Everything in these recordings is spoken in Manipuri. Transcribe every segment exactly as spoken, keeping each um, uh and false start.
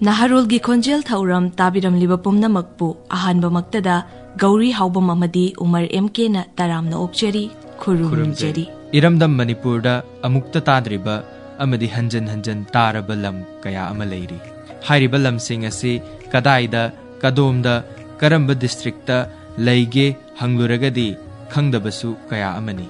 ꯅꯍꯥꯔꯣꯜꯒꯤ ꯈꯣꯟꯖꯦꯜ ꯊꯧꯔꯝ ꯇꯥꯕꯤꯔꯝꯂꯤꯕ ꯄꯨꯝꯅꯃꯛꯄꯨ ꯑꯍꯥꯟꯕꯃꯛꯇꯗ ꯒꯧꯔꯤ ꯍꯥꯎꯕꯝ ꯑꯃꯗꯤ ꯎꯃꯔ ꯑꯦꯝ ꯀꯦꯅ ꯇꯔꯥꯝꯅ ꯑꯣꯛꯆꯔꯤ, ꯈꯨꯔꯨꯝꯖꯔꯤ꯫ ꯏꯔꯝꯗꯝ ꯃꯅꯤꯄꯨꯔꯗ ꯑꯃꯨꯛꯇ ꯇꯥꯗ꯭ꯔꯤꯕ ꯑꯃꯗꯤ ꯍꯟꯖꯟ ꯍꯟꯖꯟ ꯇꯥꯔꯕ ꯂꯝ ꯀꯌꯥ ꯑꯃ ꯂꯩꯔꯤ꯫ ꯍꯥꯏꯔꯤꯕ ꯂꯝꯁꯤꯡ ꯑꯁꯤ ꯀꯗꯥꯏꯗ, ꯀꯗꯣꯝꯗ, ꯀꯔꯝꯕ ꯗꯤꯁꯇ꯭ꯔꯤꯛꯇ ꯂꯩꯒꯦ ꯍꯪꯂꯨꯔꯒꯗꯤ ꯈꯪꯗꯕꯁꯨ ꯀꯌꯥ ꯑꯃꯅꯤ꯫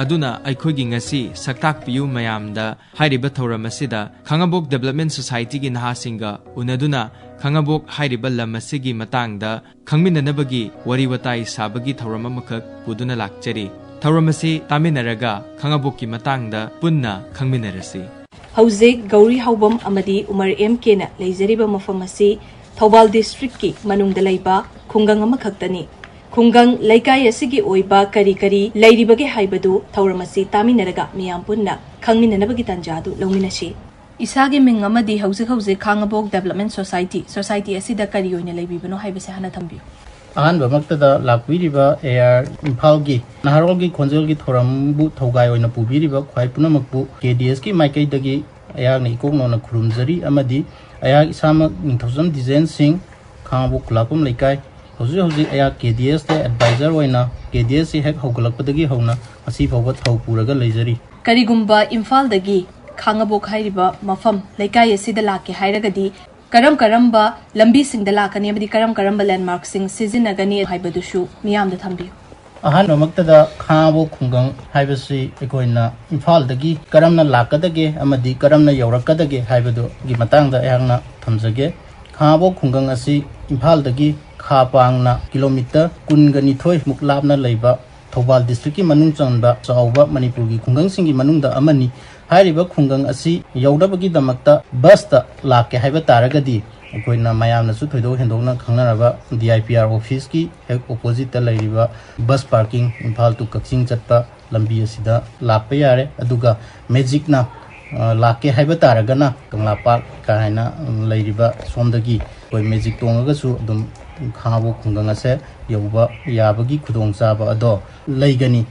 ꯑꯗꯨꯅ ꯑꯩꯈꯣꯏꯒꯤ ꯉꯁꯤ ꯁꯛꯇꯥꯛꯄꯤꯌꯨ ꯃꯌꯥꯝꯗ ꯍꯥꯏꯔꯤꯕ ꯊꯧꯔꯝ ꯑꯁꯤꯗ ꯈꯥꯉꯕꯣꯛ ꯗꯦꯕꯂꯞꯃꯦꯟ ꯁꯣꯁꯥꯏꯇꯤꯒꯤ ꯅꯍꯥꯁꯤꯡꯒ ꯎꯅꯗꯨꯅ ꯈꯥꯉꯕꯣꯛ ꯍꯥꯏꯔꯤꯕ ꯂꯝ ꯑꯁꯤꯒꯤ ꯃꯇꯥꯡꯗ ꯈꯪꯃꯤꯟꯅꯅꯕꯒꯤ ꯋꯥꯔꯤ ꯋꯥꯇꯥꯏ ꯁꯥꯕꯒꯤ ꯊꯧꯔꯝ ꯑꯃꯈꯛ ꯄꯨꯗꯨꯅ ꯂꯥꯛꯆꯔꯤ꯫ ꯊꯧꯔꯝ ꯑꯁꯤ ꯇꯥꯃꯤꯟꯅꯔꯒ ꯈꯥꯉꯕꯣꯛꯀꯤ ꯃꯇꯥꯡꯗ ꯄꯨꯟꯅ ꯈꯪꯃꯤꯟꯅꯔꯁꯤ꯫ ꯍꯧꯖꯤꯛ ꯒꯧꯔꯤ ꯍꯥꯎꯕꯝ ꯑꯃꯗꯤ ꯎꯃꯔ ꯑꯦꯝ ꯀꯦꯅ ꯂꯩꯖꯔꯤꯕ ꯃꯐꯝ ꯑꯁꯤ ꯊꯧꯕꯥꯜ ꯗꯤꯁꯇ꯭ꯔꯤꯛꯀꯤ ꯃꯅꯨꯡꯗ ꯂꯩꯕ ꯈꯨꯡꯒꯪ ꯑꯃꯈꯛꯇꯅꯤ꯫ ꯈꯨꯡꯒꯪ ꯂꯩꯀꯥꯏ ꯑꯁꯤꯒꯤ ꯑꯣꯏꯕ ꯀꯔꯤ ꯀꯔꯤ ꯂꯩꯔꯤꯕꯒꯦ ꯍꯥꯏꯕꯗꯨ ꯊꯧꯔꯝ ꯑꯁꯤ ꯇꯥꯃꯤꯟꯅꯔꯒ ꯃꯤꯌꯥꯝ ꯄꯨꯟꯅ ꯈꯪꯃꯤꯟꯅꯅꯕꯒꯤ ꯇꯥꯟꯖꯥ ꯑꯗꯨ ꯂꯧꯃꯤꯟꯅꯁꯤ꯫ ꯏꯁꯥꯒꯤ ꯃꯤꯡ ꯑꯃꯗꯤ ꯍꯧꯖꯤꯛ ꯍꯧꯖꯤꯛ ꯈꯥꯉꯕꯣꯛ ꯗꯦꯕꯂꯞꯃꯦꯟ ꯁꯣꯁꯥꯏꯇꯤ, ꯁꯣꯁꯥꯏꯇꯤ ꯑꯁꯤꯗ ꯀꯔꯤ ꯑꯣꯏꯅ ꯂꯩꯕꯤꯕꯅꯣ ꯍꯥꯏꯕꯁꯦ ꯍꯥꯟꯅ ꯊꯝꯕꯤꯌꯨ꯫ ꯑꯍꯥꯟꯕꯃꯛꯇꯗ ꯂꯥꯛꯄꯤꯔꯤꯕ ꯑꯦ ꯑꯥꯔ ꯏꯝꯐꯥꯜꯒꯤ ꯅꯍꯥꯔꯣꯜꯒꯤ ꯈꯣꯟꯖꯦꯜꯒꯤ ꯊꯧꯔꯝꯕꯨ ꯊꯧꯒꯥꯏ ꯑꯣꯏꯅ ꯄꯨꯕꯤꯔꯤꯕ ꯈ꯭ꯋꯥꯏ ꯄꯨꯝꯅꯃꯛꯄꯨ ꯀꯦ ꯗꯤ ꯑꯦꯁꯀꯤ ꯃꯥꯏꯀꯩꯗꯒꯤ ꯑꯩꯍꯥꯛꯅ ꯏꯀꯣꯛ ꯅꯧꯅ ꯈꯨꯔꯨꯝꯖꯔꯤ꯫ ꯑꯃꯗꯤ ꯑꯩꯍꯥꯛ ꯏꯁꯥꯃꯛ ꯅꯤꯡꯊꯧꯖꯝ ꯗꯤꯖꯦꯟ ꯁꯤꯡ, ꯈꯥꯉꯕꯣꯛ ꯈꯨꯂꯥꯛꯄꯝ ꯂꯩꯀꯥꯏ꯫ ꯍꯧꯖꯤꯛ ꯍꯧꯖꯤꯛ ꯑꯩꯍꯥꯛ ꯀꯦ ꯗꯤ ꯑꯦꯁꯇ ꯑꯦꯗꯚꯥꯏꯖꯔ ꯑꯣꯏꯅ ꯀꯦ ꯗꯤ ꯑꯦꯁꯁꯤ ꯍꯦꯛ ꯍꯧꯒꯠꯂꯛꯄꯗꯒꯤ ꯍꯧꯅ ꯉꯁꯤ ꯐꯥꯎꯕ ꯊꯧ ꯄꯨꯔꯒ ꯂꯩꯖꯔꯤ꯫ ꯀꯔꯤꯒꯨꯝꯕ ꯏꯝꯐꯥꯜꯗꯒꯤ ꯈꯥꯉꯕꯣꯛ ꯍꯥꯏꯔꯤꯕ ꯃꯐꯝ ꯂꯩꯀꯥꯏ ꯑꯁꯤꯗ ꯂꯥꯛꯀꯦ ꯍꯥꯏꯔꯒꯗꯤ ꯀꯔꯝ ꯀꯔꯝꯕ ꯂꯝꯕꯤꯁꯤꯡꯗ ꯂꯥꯛꯀꯅꯤ ꯑꯃꯗꯤ ꯀꯔꯝ ꯀꯔꯝꯕ ꯂꯦꯟꯃꯥꯔꯛꯁꯤꯡ ꯁꯤꯖꯤꯟꯅꯒꯅꯤ ꯍꯥꯏꯕꯗꯨꯁꯨ ꯃꯤꯌꯥꯝꯗ ꯊꯝꯕꯤꯌꯨ꯫ ꯑꯍꯥꯟꯕꯃꯛꯇꯗ ꯈꯥꯉꯕꯣꯛ ꯈꯨꯡꯒꯪ ꯍꯥꯏꯕꯁꯤ ꯑꯩꯈꯣꯏꯅ ꯏꯝꯐꯥꯜꯗꯒꯤ ꯀꯔꯝꯅ ꯂꯥꯛꯀꯗꯒꯦ ꯑꯃꯗꯤ ꯀꯔꯝꯅ ꯌꯧꯔꯛꯀꯗꯒꯦ ꯍꯥꯏꯕꯗꯨꯒꯤ ꯃꯇꯥꯡꯗ ꯑꯩꯍꯥꯛꯅ ꯊꯝꯖꯒꯦ꯫ ꯈꯥꯉꯕꯣꯛ ꯈꯨꯡꯒꯪ ꯑꯁꯤ ꯏꯝꯐꯥꯜꯗꯒꯤ ꯈꯥ ꯄꯥꯡꯅ ꯀꯤꯂꯣꯃꯤꯇꯔ ꯀꯨꯟꯒ ꯅꯤꯊꯣꯏ ꯃꯨꯛ ꯂꯥꯞꯅ ꯂꯩꯕ ꯊꯧꯕꯥꯜ ꯗꯤꯁꯇ꯭ꯔꯤꯛꯀꯤ ꯃꯅꯨꯡ ꯆꯟꯕ ꯆꯥꯎꯕ ꯃꯅꯤꯄꯨꯔꯒꯤ ꯈꯨꯡꯒꯪꯁꯤꯡꯒꯤ ꯃꯅꯨꯡꯗ ꯑꯃꯅꯤ꯫ ꯍꯥꯏꯔꯤꯕ ꯈꯨꯡꯒꯪ ꯑꯁꯤ ꯌꯧꯅꯕꯒꯤꯗꯃꯛꯇ ꯕꯁꯇ ꯂꯥꯛꯀꯦ ꯍꯥꯏꯕ ꯇꯥꯔꯒꯗꯤ ꯑꯩꯈꯣꯏꯅ ꯃꯌꯥꯝꯅꯁꯨ ꯊꯣꯏꯗꯣꯛ ꯍꯦꯟꯗꯣꯛꯅ ꯈꯪꯅꯔꯕ ꯗꯤ ꯑꯥꯏ ꯄꯤ ꯑꯥꯔ ꯑꯣꯐꯤꯁꯀꯤ ꯍꯦꯛ ꯑꯣꯄꯣꯖꯤꯠꯇ ꯂꯩꯔꯤꯕ ꯕꯁ ꯄꯥꯔꯀꯤꯡ, ꯏꯝꯐꯥꯜ to ꯀꯛꯆꯤꯡ ꯆꯠꯄ ꯂꯝꯕꯤ ꯑꯁꯤꯗ ꯂꯥꯛꯄ ꯌꯥꯔꯦ꯫ ꯑꯗꯨꯒ ꯃꯦꯖꯤꯛꯅ, ꯑ, ꯂꯥꯛꯀꯦ ꯍꯥꯏꯕ ꯇꯥꯔꯒꯅ ꯀꯪꯂꯥ ꯄꯥꯔꯛ ꯀꯥꯏꯅ ꯂꯩꯔꯤꯕ ꯁꯣꯝꯗꯒꯤ ꯑꯩꯈꯣꯏ ꯃꯦꯖꯤꯛ ꯇꯣꯡꯉꯒꯁꯨ ꯑꯗꯨꯝ ꯈꯥꯉꯕꯣꯛ ꯈꯨꯡꯒꯪ ꯑꯁꯦ ꯌꯧꯕ ꯌꯥꯕꯒꯤ ꯈꯨꯗꯣꯡꯆꯥꯕ ꯑꯗꯣ ꯂꯩꯒꯅꯤ꯫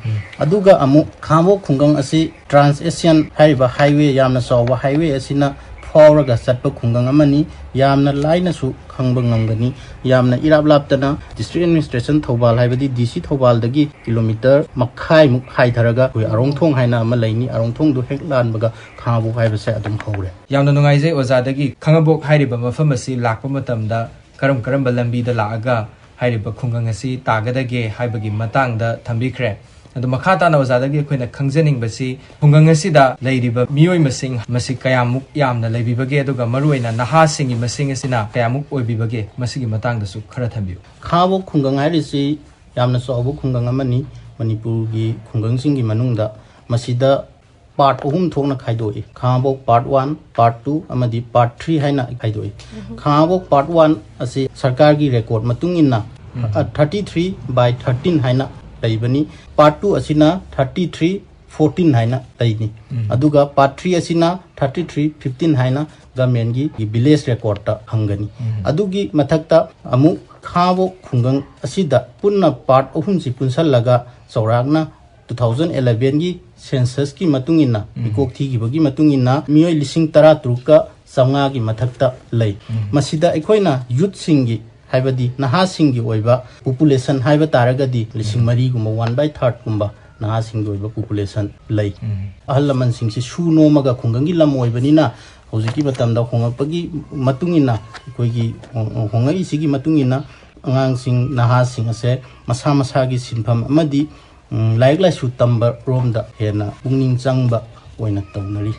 ꯑꯗꯨꯒ ꯑꯃꯨꯛ ꯈꯥꯉꯕꯣꯛ ꯈꯨꯡꯒꯪ ꯑꯁꯤ ꯇ꯭ꯔꯥꯟꯁ ꯑꯦꯁꯤꯌꯥꯟ ꯍꯥꯏꯔꯤꯕ ꯍꯥꯏꯋꯦ, ꯌꯥꯝꯅ ꯆꯥꯎꯕ ꯍꯥꯏꯋꯦ ꯑꯁꯤꯅ ꯐꯥꯎꯔꯒ ꯆꯠꯄ ꯈꯨꯡꯒꯪ ꯑꯃꯅꯤ꯫ ꯌꯥꯝꯅ ꯂꯥꯏꯅꯁꯨ ꯈꯪꯕ ꯉꯝꯒꯅꯤ꯫ ꯌꯥꯝꯅ ꯏꯔꯥꯞ ꯂꯥꯞꯇꯅ district administration ꯊꯧꯕꯥꯜ, ꯍꯥꯏꯕꯗꯤ D C ꯊꯧꯕꯥꯜꯗꯒꯤ kilometre ꯃꯈꯥꯏꯃꯨꯛ ꯍꯥꯏꯊꯔꯒ ꯑꯩꯈꯣꯏ ꯑꯔꯣꯡꯊꯣꯡ ꯍꯥꯏꯅ ꯑꯃ ꯂꯩꯅꯤ꯫ ꯑꯔꯣꯡꯊꯣꯡꯗꯨ ꯍꯦꯛ ꯂꯥꯟꯕꯒ ꯈꯥꯉꯕꯣꯛ ꯍꯥꯏꯕꯁꯦ ꯑꯗꯨꯝ ꯍꯧꯔꯦ꯫ ꯌꯥꯝꯅ ꯅꯨꯡꯉꯥꯏꯖꯩ ꯑꯣꯖꯥꯗꯒꯤ ꯈꯥꯉꯕꯣꯛ ꯍꯥꯏꯔꯤꯕ ꯃꯐꯝ ꯑꯁꯤ ꯂꯥꯛꯄ ꯃꯇꯝꯗ ꯀꯔꯝ ꯀꯔꯝꯕ ꯂꯝꯕꯤꯗ ꯂꯥꯛꯑꯒ ꯍꯥꯏꯔꯤꯕ ꯈꯨꯡꯒꯪ ꯑꯁꯤ ꯇꯥꯒꯗꯒꯦ ꯍꯥꯏꯕꯒꯤ ꯃꯇꯥꯡꯗ ꯊꯝꯕꯤꯈ꯭ꯔꯦ꯫ ꯑꯗꯨ ꯃꯈꯥ ꯇꯥꯅ ꯑꯣꯖꯥꯗꯒꯤ ꯑꯩꯈꯣꯏꯅ ꯈꯪꯖꯅꯤꯡꯕꯁꯤ, ꯈꯨꯡꯒꯪ ꯑꯁꯤꯗ ꯂꯩꯔꯤꯕ ꯃꯤꯑꯣꯏ ꯃꯁꯤꯡ ꯃꯁꯤ ꯀꯌꯥꯃꯨꯛ ꯌꯥꯝꯅ ꯂꯩꯕꯤꯕꯒꯦ, ꯑꯗꯨꯒ ꯃꯔꯨꯑꯣꯏꯅ ꯅꯍꯥꯁꯤꯡꯒꯤ ꯃꯁꯤꯡ ꯑꯁꯤꯅ ꯀꯌꯥꯃꯨꯛ ꯑꯣꯏꯕꯤꯕꯒꯦ, ꯃꯁꯤꯒꯤ ꯃꯇꯥꯡꯗꯁꯨ ꯈꯔ ꯊꯝꯕꯤꯌꯨ꯫ ꯈꯥꯉꯕꯣꯛ ꯈꯨꯡꯒꯪ ꯍꯥꯏꯔꯤꯁꯤ ꯌꯥꯝꯅ ꯆꯥꯎꯕ ꯈꯨꯡꯒꯪ ꯑꯃꯅꯤ꯫ ꯃꯅꯤꯄꯨꯔꯒꯤ ꯈꯨꯡꯒꯪꯁꯤꯡꯒꯤ ꯃꯅꯨꯡꯗ ꯃꯁꯤꯗ part ꯑꯍꯨꯝ ꯊꯣꯛꯅ ꯈꯥꯏꯗꯣꯛꯏ꯫ ꯈꯥꯉꯕꯣꯛ part one, part two ꯑꯃꯗꯤ part three ꯍꯥꯏꯅ ꯈꯥꯏꯗꯣꯛꯏ꯫ ꯈꯥꯉꯕꯣꯛ part one ꯑꯁꯤ ꯁꯔꯀꯥꯔꯒꯤ record ꯃꯇꯨꯡ ꯏꯟꯅ, ꯎꯝ꯫ ꯑ, thirty three by thirteen ꯍꯥꯏꯅ ꯂꯩꯕꯅꯤ꯫ Part two ꯑꯁꯤꯅ thirty three fourteen ꯍꯥꯏꯅ ꯂꯩꯅꯤ꯫ ꯎꯝ꯫ ꯑꯗꯨꯒ part three ꯑꯁꯤꯅ thirty three fifteen ꯍꯥꯏꯅ governmentꯀꯤ village recordꯇ ꯐꯪꯒꯅꯤ꯫ ꯎꯝ꯫ ꯑꯗꯨꯒꯤ ꯃꯊꯛꯇ ꯑꯃꯨꯛ ꯈꯥꯉꯕꯣꯛ ꯈꯨꯡꯒꯪ ꯑꯁꯤꯗ ꯄꯨꯟꯅ part ꯑꯍꯨꯝꯁꯤ ꯄꯨꯟꯁꯜꯂꯒ ꯆꯥꯎꯔꯥꯛꯅ two thousand elevenꯒꯤ censusꯀꯤ ꯃꯇꯨꯡ ꯏꯟꯅ, ꯎꯝ꯫ ꯃꯤꯀꯣꯛ ꯊꯤꯈꯤꯕꯒꯤ ꯃꯇꯨꯡ ꯏꯟꯅ, ꯃꯤꯑꯣꯏ ꯂꯤꯁꯤꯡ ꯇꯔꯥ ꯇꯔꯨꯛꯀ ꯆꯥꯝꯃꯉꯥꯒꯤ ꯃꯊꯛꯇ ꯂꯩ꯫ ꯎꯝ꯫ ꯃꯁꯤꯗ ꯑꯩꯈꯣꯏꯅ youthꯁꯤꯡꯒꯤ, ꯍꯥꯏꯕꯗꯤ ꯅꯍꯥꯁꯤꯡꯒꯤ ꯑꯣꯏꯕ population ꯍꯥꯏꯕ ꯇꯥꯔꯒꯗꯤ ꯂꯤꯁꯤꯡ ꯎꯝ꯫ ꯃꯔꯤꯒꯨꯝꯕ, one by thirdꯀꯨꯝꯕ ꯅꯍꯥꯁꯤꯡꯒꯤ ꯑꯣꯏꯕ population ꯂꯩ꯫ ꯎꯝ꯫ ꯑꯍꯜ ꯂꯃꯟꯁꯤꯡꯁꯤ ꯁꯨ ꯅꯣꯝꯃꯒ ꯈꯨꯡꯒꯪꯒꯤ ꯂꯝ ꯑꯣꯏꯕꯅꯤꯅ ꯍꯧꯖꯤꯛꯀꯤ ꯃꯇꯝꯗ ꯍꯣꯡꯂꯛꯄꯒꯤ ꯃꯇꯨꯡ ꯏꯟꯅ, ꯑꯩꯈꯣꯏꯒꯤ ꯍꯣꯡ-, ꯍꯣꯡꯂꯛꯏꯁꯤꯒꯤ ꯃꯇꯨꯡ ꯏꯟꯅ ꯑꯉꯥꯡꯁꯤꯡ, ꯅꯍꯥꯁꯤꯡ ꯑꯁꯦ ꯃꯁꯥ ꯃꯁꯥꯒꯤ ꯁꯤꯟꯐꯝ ꯑꯃꯗꯤ, ꯎꯝ, ꯂꯥꯏꯔꯤꯛ ꯂꯥꯏꯁꯨ ꯇꯝꯕ ꯔꯣꯝꯗ ꯍꯦꯟꯅ ꯄꯨꯛꯅꯤꯡ ꯆꯪꯕ ꯑꯣꯏꯅ ꯇꯧꯅꯔꯤ꯫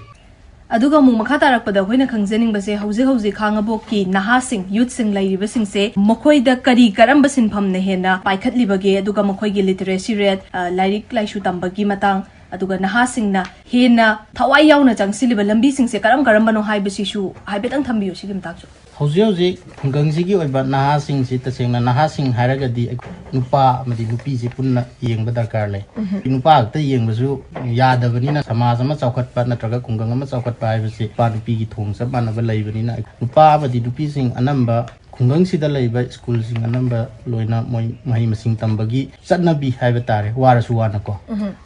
ꯑꯗꯨꯒ ꯑꯃꯨꯛ ꯃꯈꯥ ꯇꯥꯔꯛꯄꯗ ꯑꯩꯈꯣꯏꯅ ꯈꯪꯖꯅꯤꯡꯕꯁꯦ, ꯍꯧꯖꯤꯛ ꯍꯧꯖꯤꯛ ꯈꯥꯉꯕꯣꯛꯀꯤ ꯅꯍꯥꯁꯤꯡ, youthꯁꯤꯡ ꯂꯩꯔꯤꯕꯁꯤꯡꯁꯦ ꯃꯈꯣꯏꯗ ꯀꯔꯤ ꯀꯔꯝꯕ ꯁꯤꯟꯐꯝꯅ ꯍꯦꯟꯅ ꯄꯥꯏꯈꯠꯂꯤꯕꯒꯦ, ꯑꯗꯨꯒ ꯃꯈꯣꯏꯒꯤ literacy rate, ꯑ, ꯂꯥꯏꯔꯤꯛ ꯂꯥꯏꯁꯨ ꯇꯝꯕꯒꯤ ꯃꯇꯥꯡ, ꯑꯗꯨꯒ ꯅꯍꯥꯁꯤꯡꯅ ꯍꯦꯟꯅ ꯊꯋꯥꯏ ꯌꯥꯎꯅ ꯆꯪꯁꯤꯜꯂꯤꯕ ꯂꯝꯕꯤꯁꯤꯡꯁꯦ ꯀꯔꯝ ꯀꯔꯝꯕꯅꯣ ꯍꯥꯏꯕꯁꯤꯁꯨ ꯍꯥꯏꯐꯦꯠꯇꯪ ꯊꯝꯕꯤꯌꯨ ꯁꯤꯒꯤ ꯃꯇꯥꯡꯁꯨ꯫ ꯍꯧꯖꯤꯛ ꯍꯧꯖꯤꯛ ꯈꯨꯡꯒꯪꯁꯤꯒꯤ ꯑꯣꯏꯕ ꯅꯍꯥꯁꯤꯡꯁꯤ, ꯇꯁꯦꯡꯅ ꯅꯍꯥꯁꯤꯡ ꯍꯥꯏꯔꯒꯗꯤ ꯑꯩꯈꯣꯏ ꯅꯨꯄꯥ ꯑꯃꯗꯤ ꯅꯨꯄꯤꯁꯤ ꯄꯨꯟꯅ ꯌꯦꯡꯕ ꯗꯔꯀꯥꯔ ꯂꯩ꯫ ꯎꯝꯍꯨꯝ꯫ ꯅꯨꯄꯥ ꯈꯛꯇ ꯌꯦꯡꯕꯁꯨ ꯌꯥꯗꯕꯅꯤꯅ, ꯁꯃꯥꯖ ꯑꯃ ꯆꯥꯎꯈꯠꯄ ꯅꯠꯇ꯭ꯔꯒ ꯈꯨꯡꯒꯪ ꯑꯃ ꯆꯥꯎꯈꯠꯄ ꯍꯥꯏꯕꯁꯤ ꯅꯨꯄꯥ ꯅꯨꯄꯤꯒꯤ ꯊꯣꯡ ꯆꯞ ꯃꯥꯟꯅꯕ ꯂꯩꯕꯅꯤꯅ, ꯅꯨꯄꯥ ꯑꯃꯗꯤ ꯅꯨꯄꯤꯁꯤꯡ ꯑꯅꯝꯕ ꯈꯨꯡꯒꯪꯁꯤꯗ ꯂꯩꯕ ꯁ꯭ꯀꯨꯜꯁꯤꯡ ꯑꯅꯝꯕ ꯂꯣꯏꯅ ꯃꯣꯏ ꯃꯍꯩ ꯃꯁꯤꯡ ꯇꯝꯕꯒꯤ ꯆꯠꯅꯕꯤ ꯍꯥꯏꯕ ꯇꯥꯔꯦ, ꯋꯥꯔꯁꯨ ꯋꯥꯅꯀꯣ꯫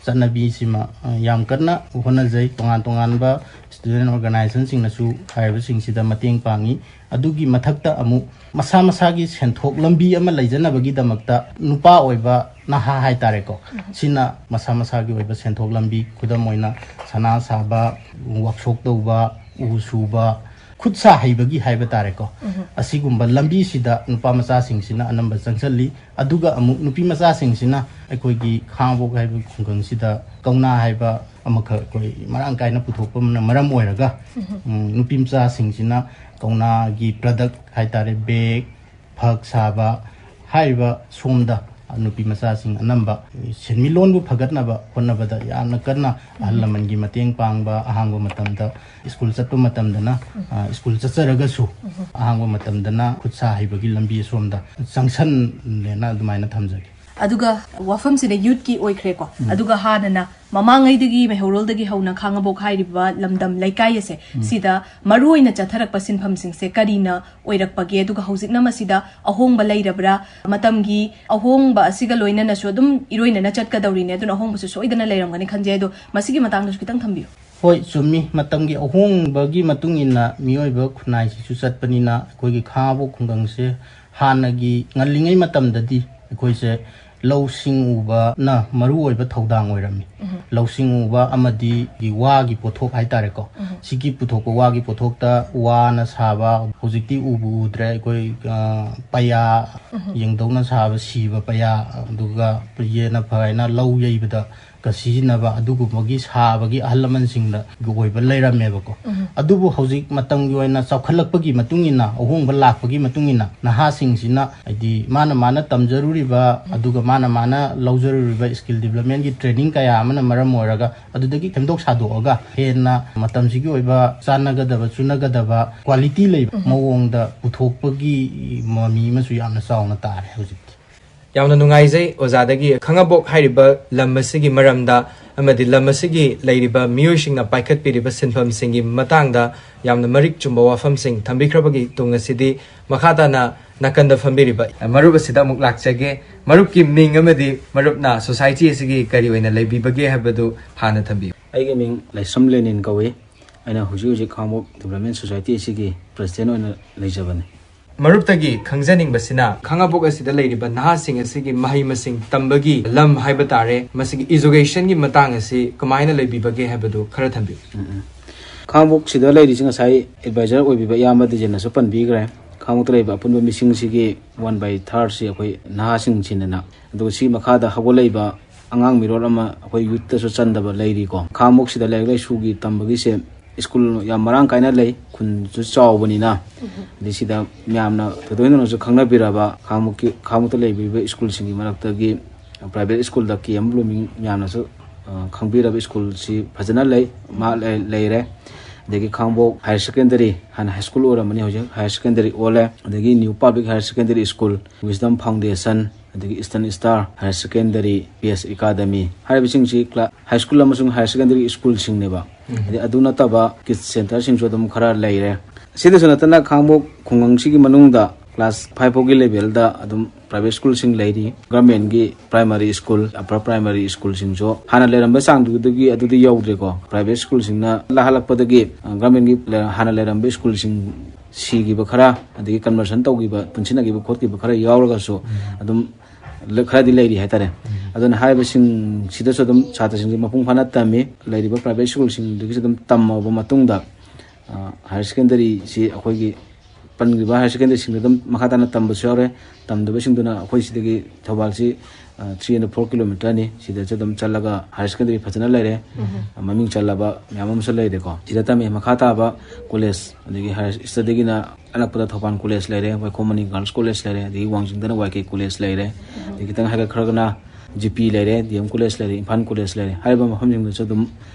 ꯆꯠꯅꯕꯤꯁꯤꯃ, ꯑ, ꯌꯥꯝ ꯀꯟꯅ ꯍꯣꯠꯅꯖꯩ꯫ ꯇꯣꯉꯥꯟ ꯇꯣꯉꯥꯟꯕ student organizationꯁꯤꯡꯅꯁꯨ ꯍꯥꯏꯔꯤꯕꯁꯤꯡꯁꯤꯗ ꯃꯇꯦꯡ ꯄꯥꯡꯉꯤ꯫ ꯑꯗꯨꯒꯤ ꯃꯊꯛꯇ ꯑꯃꯨꯛ ꯃꯁꯥ ꯃꯁꯥꯒꯤ ꯁꯦꯟꯊꯣꯛ ꯂꯝꯕꯤ ꯑꯃ ꯂꯩꯖꯅꯕꯒꯤꯗꯃꯛꯇ ꯅꯨꯄꯥ ꯑꯣꯏꯕ ꯅꯍꯥ ꯍꯥꯏꯇꯥꯔꯦꯀꯣ, ꯁꯤꯅ ꯃꯁꯥ ꯃꯁꯥꯒꯤ ꯑꯣꯏꯕ ꯁꯦꯟꯊꯣꯛ ꯂꯝꯕꯤ, ꯈꯨꯗꯝ ꯑꯣꯏꯅ ꯁꯅꯥ ꯁꯥꯕ, workshop ꯇꯧꯕ, ꯎ ꯁꯨꯕ, ꯈꯨꯠ ꯁꯥ ꯍꯩꯕꯒꯤ ꯍꯥꯏꯕ ꯇꯥꯔꯦꯀꯣ, ꯑꯁꯤꯒꯨꯝꯕ ꯂꯝꯕꯤꯁꯤꯗ ꯅꯨꯄꯥ ꯃꯆꯥꯁꯤꯡꯁꯤꯅ ꯑꯅꯝꯕ ꯆꯪꯁꯤꯜꯂꯤ꯫ ꯑꯗꯨꯒ ꯑꯃꯨꯛ ꯅꯨꯄꯤ ꯃꯆꯥꯁꯤꯡꯁꯤꯅ ꯑꯩꯈꯣꯏꯒꯤ ꯈꯥꯉꯕꯣꯛ ꯍꯥꯏꯕ ꯈꯨꯡꯒꯪꯁꯤꯗ ꯀꯧꯅꯥ ꯍꯥꯏꯕ ꯑꯃꯈꯛ ꯑꯩꯈꯣꯏ ꯃꯔꯥꯡ ꯀꯥꯏꯅ ꯄꯨꯊꯣꯛꯄꯅ ꯃꯔꯝ ꯑꯣꯏꯔꯒ, ꯎꯝ, ꯅꯨꯄꯤ ꯃꯆꯥꯁꯤꯡꯁꯤꯅ ꯀꯧꯅꯥꯒꯤ product ꯍꯥꯏꯇꯥꯔꯦ, bag, ꯐꯛ ꯁꯥꯕ ꯍꯥꯏꯔꯤꯕ ꯁꯣꯝꯗ ꯅꯨꯄꯤ ꯃꯆꯥꯁꯤꯡ ꯑꯅꯝꯕ ꯁꯦꯟꯃꯤꯠꯂꯣꯟꯕꯨ ꯐꯒꯠꯅꯕ ꯍꯣꯠꯅꯕꯗ ꯌꯥꯝꯅ ꯀꯟꯅ ꯑꯍꯜ ꯂꯃꯟꯒꯤ ꯃꯇꯦꯡ ꯄꯥꯡꯕ, ꯑꯍꯥꯡꯕ ꯃꯇꯝꯗ ꯁ꯭ꯀꯨꯜ ꯆꯠꯄ ꯃꯇꯝꯗꯅ, ꯑ, ꯁ꯭ꯀꯨꯜ ꯆꯠꯆꯔꯒꯁꯨ ꯑꯍꯥꯡꯕ ꯃꯇꯝꯗꯅ ꯈꯨꯠ ꯁꯥ ꯍꯩꯕꯒꯤ ꯂꯝꯕꯤ ꯑꯁꯣꯝꯗ ꯆꯪꯁꯟꯂꯦꯅ ꯑꯗꯨꯃꯥꯏꯅ ꯊꯝꯖꯒꯦ꯫ ꯑꯗꯨꯒ ꯋꯥꯐꯝꯁꯤꯅ youthꯀꯤ ꯑꯣꯏꯈ꯭ꯔꯦꯀꯣ꯫ ꯑꯗꯨꯒ ꯍꯥꯟꯅꯅ ꯃꯃꯥꯡꯉꯩꯗꯒꯤ ꯃꯩꯍꯧꯔꯣꯜꯗꯒꯤ ꯍꯧꯅ ꯈꯥꯉꯕꯣꯛ ꯍꯥꯏꯔꯤꯕ ꯂꯝꯗꯝ ꯂꯩꯀꯥꯏ ꯑꯁꯦ ꯁꯤꯗ ꯃꯔꯨꯑꯣꯏꯅ ꯆꯠꯊꯔꯛꯄ ꯁꯤꯟꯐꯝꯁꯤꯡꯁꯦ ꯀꯔꯤꯅ ꯑꯣꯏꯔꯛꯄꯒꯦ? ꯑꯗꯨꯒ ꯍꯧꯖꯤꯛꯅ ꯃꯁꯤꯗ ꯑꯍꯣꯡꯕ ꯂꯩꯔꯕ꯭ꯔꯥ? ꯃꯇꯝꯒꯤ ꯑꯍꯣꯡꯕ ꯑꯁꯤꯒ ꯂꯣꯏꯅꯅꯁꯨ ꯑꯗꯨꯝ ꯏꯔꯣꯏꯅꯅ ꯆꯠꯀꯗꯧꯔꯤꯅꯦ, ꯑꯗꯨꯅ ꯑꯍꯣꯡꯕꯁꯨ ꯁꯣꯏꯗꯅ ꯂꯩꯔꯝꯒꯅꯤ ꯈꯟꯖꯩ꯫ ꯑꯗꯣ ꯃꯁꯤꯒꯤ ꯃꯇꯥꯡꯗꯁꯨ ꯈꯤꯇꯪ ꯊꯝꯕꯤꯌꯨ꯫ ꯍꯣꯏ, ꯆꯨꯝꯃꯤ꯫ ꯃꯇꯝꯒꯤ ꯑꯍꯣꯡꯕꯒꯤ ꯃꯇꯨꯡ ꯏꯟꯅ ꯃꯤꯑꯣꯏꯕ ꯈꯨꯟꯅꯥꯏꯁꯤꯁꯨ ꯆꯠꯄꯅꯤꯅ ꯑꯩꯈꯣꯏꯒꯤ ꯈꯥꯉꯕꯣꯛ ꯈꯨꯡꯒꯪꯁꯦ ꯍꯥꯟꯅꯒꯤ ꯉꯜꯂꯤꯉꯩ ꯃꯇꯝꯗꯗꯤ ꯑꯩꯈꯣꯏꯁꯦ ꯂꯧꯁꯤꯡ ꯎꯕꯅ ꯃꯔꯨ ꯑꯣꯏꯕ ꯊꯧꯗꯥꯡ ꯑꯣꯏꯔꯝꯃꯤ꯫ ꯂꯧꯁꯤꯡ ꯎꯕ ꯑꯃꯗꯤ ꯋꯥꯒꯤ ꯄꯣꯠꯊꯣꯛ ꯍꯥꯏꯇꯥꯔꯦꯀꯣ, ꯁꯤꯒꯤ ꯄꯨꯊꯣꯛꯄ ꯋꯥꯒꯤ ꯄꯣꯠꯊꯣꯛꯇ ꯋꯥꯅ ꯁꯥꯕ, ꯍꯧꯖꯤꯛꯇꯤ ꯎꯕꯨ ꯎꯗ꯭ꯔꯦ ꯑꯩꯈꯣꯏ, ꯑ, ꯄꯩꯌꯥ, ꯌꯦꯡꯗꯧꯅ ꯁꯥꯕ ꯁꯤꯕ ꯄꯩꯌꯥ, ꯑꯗꯨꯒ ꯌꯦꯟꯅ ꯐꯥꯏꯅ ꯂꯧ ꯌꯩꯕꯗ ꯀ ꯁꯤꯖꯤꯟꯅꯕ ꯑꯗꯨꯒꯨꯝꯕꯒꯤ ꯁꯥꯕꯒꯤ ꯑꯍꯜ ꯂꯃꯟꯁꯤꯡꯗ ꯑꯣꯏꯕ ꯂꯩꯔꯝꯃꯦꯕꯀꯣ꯫ ꯑꯗꯨꯕꯨ ꯍꯧꯖꯤꯛ ꯃꯇꯝꯒꯤ ꯑꯣꯏꯅ ꯆꯥꯎꯈꯠꯂꯛꯄꯒꯤ ꯃꯇꯨꯡ ꯏꯟꯅ, ꯑꯍꯣꯡꯕ ꯂꯥꯛꯄꯒꯤ ꯃꯇꯨꯡ ꯏꯟꯅ ꯅꯍꯥꯁꯤꯡꯁꯤꯅ ꯍꯥꯏꯗꯤ ꯃꯥꯅ ꯃꯥꯅ ꯇꯝꯖꯔꯨꯔꯤꯕ ꯑꯗꯨꯒ ꯃꯥꯅ ꯃꯥꯅ ꯂꯧꯖꯔꯨꯔꯤꯕ skill developmentꯀꯤ training ꯀꯌꯥ ꯑꯃꯅ ꯃꯔꯝ ꯑꯣꯏꯔꯒ ꯑꯗꯨꯗꯒꯤ ꯁꯦꯝꯗꯣꯛ ꯁꯥꯗꯣꯛꯑꯒ ꯍꯦꯟꯅ ꯃꯇꯝꯁꯤꯒꯤ ꯑꯣꯏꯕ ꯆꯥꯟꯅꯒꯗꯕ ꯆꯨꯅꯒꯗꯕ quality ꯂꯩꯕ ꯃꯑꯣꯡꯗ ꯄꯨꯊꯣꯛꯄꯒꯤ ꯃꯃꯤ ꯑꯃꯁꯨ ꯌꯥꯝꯅ ꯆꯥꯎꯅ ꯇꯥꯔꯦ ꯍꯧꯖꯤꯛꯇꯤ꯫ ꯌꯥꯝꯅ ꯅꯨꯡꯉꯥꯏꯖꯩ ꯑꯣꯖꯥꯗꯒꯤ ꯈꯥꯉꯕꯣꯛ ꯍꯥꯏꯔꯤꯕ ꯂꯝ ꯑꯁꯤꯒꯤ ꯃꯔꯝꯗ ꯑꯃꯗꯤ ꯂꯝ ꯑꯁꯤꯒꯤ ꯂꯩꯔꯤꯕ ꯃꯤꯑꯣꯏꯁꯤꯡꯅ ꯄꯥꯏꯈꯠꯄꯤꯔꯤꯕ ꯁꯤꯟꯐꯝꯁꯤꯡꯒꯤ ꯃꯇꯥꯡꯗ ꯌꯥꯝꯅ ꯃꯔꯤꯛ ꯆꯨꯝꯕ ꯋꯥꯐꯝꯁꯤꯡ ꯊꯝꯕꯤꯈ꯭ꯔꯕꯒꯤ ꯇꯨꯡ ꯑꯁꯤꯗꯤ ꯃꯈꯥ ꯇꯥꯅ ꯅꯥꯀꯟꯗ ꯐꯝꯕꯤꯔꯤꯕ ꯃꯔꯨꯞ ꯑꯁꯤꯗ ꯑꯃꯨꯛ ꯂꯥꯛꯆꯒꯦ꯫ ꯃꯔꯨꯞꯀꯤ ꯃꯤꯡ ꯑꯃꯗꯤ ꯃꯔꯨꯞꯅ ꯁꯣꯁꯥꯏꯇꯤ ꯑꯁꯤꯒꯤ ꯀꯔꯤ ꯑꯣꯏꯅ ꯂꯩꯕꯤꯕꯒꯦ ꯍꯥꯏꯕꯗꯨ ꯍꯥꯟꯅ ꯊꯝꯕꯤꯌꯨ꯫ ꯑꯩꯒꯤ ꯃꯤꯡ ꯂꯥꯏꯁ꯭ꯔꯝ ꯂꯦꯅꯤꯟ ꯀꯧꯏ꯫ ꯑꯩꯅ ꯍꯧꯖꯤꯛ ꯍꯧꯖꯤꯛ ꯈꯥꯉꯕꯣꯛ ꯗꯤꯕ꯭ꯂꯞꯃꯦꯟ ꯁꯣꯁꯥꯏꯇꯤ ꯑꯁꯤꯒꯤ ꯄ꯭ꯔꯁꯤꯗꯦꯟ ꯑꯣꯏꯅ ꯂꯩꯖꯕꯅꯤ꯫ ꯃꯔꯨꯞꯇꯒꯤ ꯈꯪꯖꯅꯤꯡꯕꯁꯤꯅ, ꯈꯥꯉꯕꯣꯛ ꯑꯁꯤꯗ ꯂꯩꯔꯤꯕ ꯅꯍꯥꯁꯤꯡ ꯑꯁꯤꯒꯤ ꯃꯍꯩ ꯃꯁꯤꯡ ꯇꯝꯕꯒꯤ ꯂꯝ ꯍꯥꯏꯕ ꯇꯥꯔꯦ, ꯃꯁꯤꯒꯤ ꯏꯖꯨꯀꯦꯁꯟꯒꯤ ꯃꯇꯥꯡ ꯑꯁꯤ ꯀꯃꯥꯏꯅ ꯂꯩꯕꯤꯕꯒꯦ ꯍꯥꯏꯕꯗꯨ ꯈꯔ ꯊꯝꯕꯤꯌꯨ꯫ ꯎꯝ, ꯎꯝ꯫ ꯈꯥꯉꯕꯣꯛꯁꯤꯗ ꯂꯩꯔꯤꯁꯤ ꯉꯁꯥꯏ ꯑꯦꯗꯚꯥꯏꯖꯔ ꯑꯣꯏꯕꯤꯕ ꯏꯌꯥꯝꯕ ꯗꯤꯖꯦꯟꯅꯁꯨ ꯄꯟꯕꯤꯈ꯭ꯔꯦ꯫ ꯈꯥꯉꯕꯣꯛꯇ ꯂꯩꯕ ꯑꯄꯨꯟꯕ ꯃꯤꯁꯤꯡꯁꯤꯒꯤ ꯋꯥꯟ ꯕꯥꯏ ꯊꯥꯔꯠꯁꯤ ꯑꯩꯈꯣꯏ ꯅꯍꯥꯁꯤꯡꯁꯤꯅꯅ, ꯑꯗꯨꯒ ꯁꯤ ꯃꯈꯥꯗ ꯍꯧꯒꯠꯂꯛꯏꯕ ꯑꯉꯥꯡ ꯃꯤꯔꯣꯜ ꯑꯃ ꯑꯩꯈꯣꯏ ꯌꯨꯠꯇꯁꯨ ꯆꯟꯗꯕ ꯂꯩꯔꯤꯀꯣ꯫ ꯈꯥꯉꯕꯣꯛꯁꯤꯗ ꯂꯥꯏꯔꯤꯛ ꯂꯥꯏꯁꯨꯒꯤ ꯇꯝꯕꯒꯤꯁꯦ ꯁ꯭ꯀꯨꯜ ꯌꯥꯝ ꯃꯔꯥꯡ ꯀꯥꯏꯅ ꯂꯩ, ꯈꯨꯟꯁꯨ ꯆꯥꯎꯕꯅꯤꯅ꯫ ꯑꯗꯩ ꯁꯤꯗ ꯃꯌꯥꯝꯅ ꯊꯣꯏꯗꯣꯛ ꯍꯦꯟꯗꯣꯛꯅꯁꯨ ꯈꯪꯅꯕꯤꯔꯕ ꯈꯥꯉꯕꯣꯛꯀꯤ, ꯈꯥꯉꯕꯣꯛꯇ ꯂꯩꯕꯤꯕ ꯁ꯭ꯀꯨꯜꯁꯤꯡꯒꯤ ꯃꯔꯛꯇꯒꯤ ꯄ꯭ꯔꯥꯏꯚꯦꯠ ꯁ꯭ꯀꯨꯜꯗ ꯀꯦ ꯑꯦꯝ ꯕ꯭ꯂꯨꯃꯤꯡ ꯃꯌꯥꯝꯅꯁꯨ, ꯑ, ꯈꯪꯕꯤꯔꯕ ꯁ꯭ꯀꯨꯜꯁꯤ ꯐꯖꯅ ꯂꯩ, ꯃꯥ ꯂꯩ-, ꯂꯩꯔꯦ꯫ ꯑꯗꯒꯤ ꯈꯥꯉꯕꯣꯛ ꯍꯥꯌꯔ ꯁꯦꯀꯦꯟꯗꯔꯤ, ꯍꯥꯟꯅ ꯍꯥꯏ ꯁ꯭ꯀꯨꯜ ꯑꯣꯏꯔꯝꯕꯅꯤ, ꯍꯧꯖꯤꯛ ꯍꯥꯌꯔ ꯁꯦꯀꯦꯟꯗꯔꯤ ꯑꯣꯜꯂꯦ꯫ ꯑꯗꯒꯤ new public higher secondary school, wisdom foundation, ꯑꯗꯒꯤ eastern star higher secondary, P S academy ꯍꯥꯏꯔꯤꯕꯁꯤꯡꯁꯤ ꯀ꯭ꯂꯥ-, ꯍꯥꯏ ꯁ꯭ꯀꯨꯜ ꯑꯃꯁꯨꯡ ꯍꯥꯌꯔ ꯁꯦꯀꯦꯟꯗꯔꯤ ꯁ꯭ꯀꯨꯜꯁꯤꯡꯅꯦꯕ꯫ ꯎꯝ꯫ ꯑꯗꯩ ꯑꯗꯨ ꯅꯠꯇꯕ ꯀꯤꯗꯁ ꯁꯦꯟꯇꯔꯁꯤꯡꯁꯨ ꯑꯗꯨꯝ ꯈꯔ ꯂꯩꯔꯦ꯫ ꯑꯁꯤꯗꯁꯨ ꯅꯠꯇꯅ ꯈꯥꯉꯕꯣꯛ ꯈꯨꯡꯒꯪꯁꯤꯒꯤ ꯃꯅꯨꯡꯗ ꯀ꯭ꯂꯥꯁ ꯐꯥꯏꯚ ꯐꯥꯎꯒꯤ ꯂꯦꯚꯦꯜꯗ ꯑꯗꯨꯝ ꯄ꯭ꯔꯥꯏꯚꯦꯠ ꯁ꯭ꯀꯨꯜꯁꯤꯡ ꯂꯩꯔꯤ, ꯒꯚꯔꯟꯃꯦꯟꯒꯤ ꯄ꯭ꯔꯥꯏꯃꯥꯔꯤ ꯁ꯭ꯀꯨꯜ, ꯑꯞꯄꯔ ꯄ꯭ꯔꯥꯏꯃꯥꯔꯤ ꯁ꯭ꯀꯨꯜꯁꯤꯡꯁꯨ ꯍꯥꯟꯅ ꯂꯩꯔꯝꯕ ꯆꯥꯡꯗꯨꯗꯒꯤ ꯑꯗꯨꯗꯤ ꯌꯧꯗ꯭ꯔꯦꯀꯣ꯫ ꯄ꯭ꯔꯥꯏꯚꯦꯠ ꯁ꯭ꯀꯨꯜꯁꯤꯡꯅ ꯂꯥꯍꯜꯂꯛꯄꯗꯒꯤ, ꯑ, ꯒꯚꯔꯟꯃꯦꯟꯒꯤ ꯂꯩ-, ꯍꯥꯟꯅ ꯂꯩꯔꯝꯕ ꯁ꯭ꯀꯨꯜꯁꯤꯡ ꯁꯤꯈꯤꯕ ꯈꯔ, ꯑꯗꯒꯤ ꯀꯟꯚꯔꯁꯟ ꯇꯧꯈꯤꯕ, ꯄꯨꯟꯁꯤꯟꯅꯈꯤꯕ ꯈꯣꯠꯈꯤꯕ ꯈꯔ ꯌꯥꯎꯔꯒꯁꯨ ꯎꯝ꯫ ꯑꯗꯨꯝ ꯂ-, ꯈꯔꯗꯤ ꯂꯩꯔꯤ ꯍꯥꯏꯇꯥꯔꯦ꯫ ꯎꯝ꯫ ꯑꯗꯨꯅ ꯍꯥꯏꯔꯤꯕꯁꯤꯡꯁꯤꯗꯁꯨ ꯑꯗꯨꯝ ꯁꯥꯇ꯭ꯔꯁꯤꯡꯁꯦ ꯃꯄꯨꯡ ꯐꯥꯅ ꯇꯝꯃꯤ꯫ ꯂꯩꯔꯤꯕ ꯄ꯭ꯔꯥꯏꯚꯦꯠ ꯁ꯭ꯀꯨꯜꯁꯤꯡꯗꯒꯤꯁꯨ ꯑꯗꯨꯝ ꯇꯝꯃꯕ ꯃꯇꯨꯡꯗ, ꯑ, ꯍꯥꯌꯔ ꯁꯦꯀꯦꯟꯗꯔꯤꯁꯤ ꯑꯩꯈꯣꯏꯒꯤ ꯄꯟꯈ꯭ꯔꯤꯕ ꯍꯥꯌꯔ ꯁꯦꯀꯦꯟꯗꯔꯤꯁꯤꯡꯗ ꯑꯗꯨꯝ ꯃꯈꯥ ꯇꯥꯅ ꯇꯝꯕꯁꯨ ꯌꯥꯎꯔꯦ꯫ ꯇꯝꯗꯕꯁꯤꯡꯗꯨꯅ ꯑꯩꯈꯣꯏ ꯁꯤꯗꯒꯤ ꯊꯧꯕꯥꯜꯁꯤ, ꯑ, ꯊ꯭ꯔꯤ ꯑꯦꯟ ꯐꯣꯔ ꯀꯤꯂꯣꯃꯤꯇꯔꯅꯤ꯫ ꯁꯤꯗꯁꯨ ꯑꯗꯨꯝ ꯆꯠꯂꯒ ꯍꯥꯌꯔ ꯁꯦꯀꯦꯟꯗꯔꯤ ꯐꯖꯅ ꯂꯩꯔꯦ꯫ ꯎꯝ꯫ ꯃꯃꯤꯡ ꯆꯜꯂꯕ ꯃꯌꯥꯝ ꯑꯃꯁꯨ ꯂꯩꯔꯦꯀꯣ꯫ ꯁꯤꯗ ꯇꯝꯃꯤ ꯃꯈꯥ ꯇꯥꯕ ꯀꯣꯂꯦꯖ, ꯑꯗꯒꯤ ꯍꯥꯌꯔ ꯁ꯭ꯇꯗꯤꯒꯤꯅ ꯑꯅꯛꯄꯗ ꯊꯧꯕꯥꯜ ꯀꯣꯂꯦꯖ ꯂꯩꯔꯦ, ꯋꯥꯏꯈꯣꯝ ꯃꯅꯤ ꯒꯥꯔꯜꯁ ꯀꯣꯂꯦꯖ ꯂꯩꯔꯦ, ꯑꯗꯒꯤ ꯋꯥꯡꯖꯤꯡꯗꯅ ꯋꯥꯏ ꯀꯦ ꯀꯣꯂꯦꯖ ꯂꯩꯔꯦ, ꯎꯝ꯫ ꯑꯗꯩ ꯈꯤꯇꯪ ꯍꯥꯏꯒꯠꯈ꯭ꯔꯒꯅ ꯖꯤ ꯄꯤ ꯂꯩꯔꯦ, ꯗꯤ ꯑꯦꯝ ꯀꯣꯂꯦꯖ ꯂꯩꯔꯦ, ꯏꯝꯐꯥꯜ ꯀꯣꯂꯦꯖ ꯂꯩꯔꯦ꯫ ꯍꯥꯏꯔꯤꯕ ꯃꯐꯝꯁꯤꯡꯗꯁꯨ ꯑꯗꯨꯝ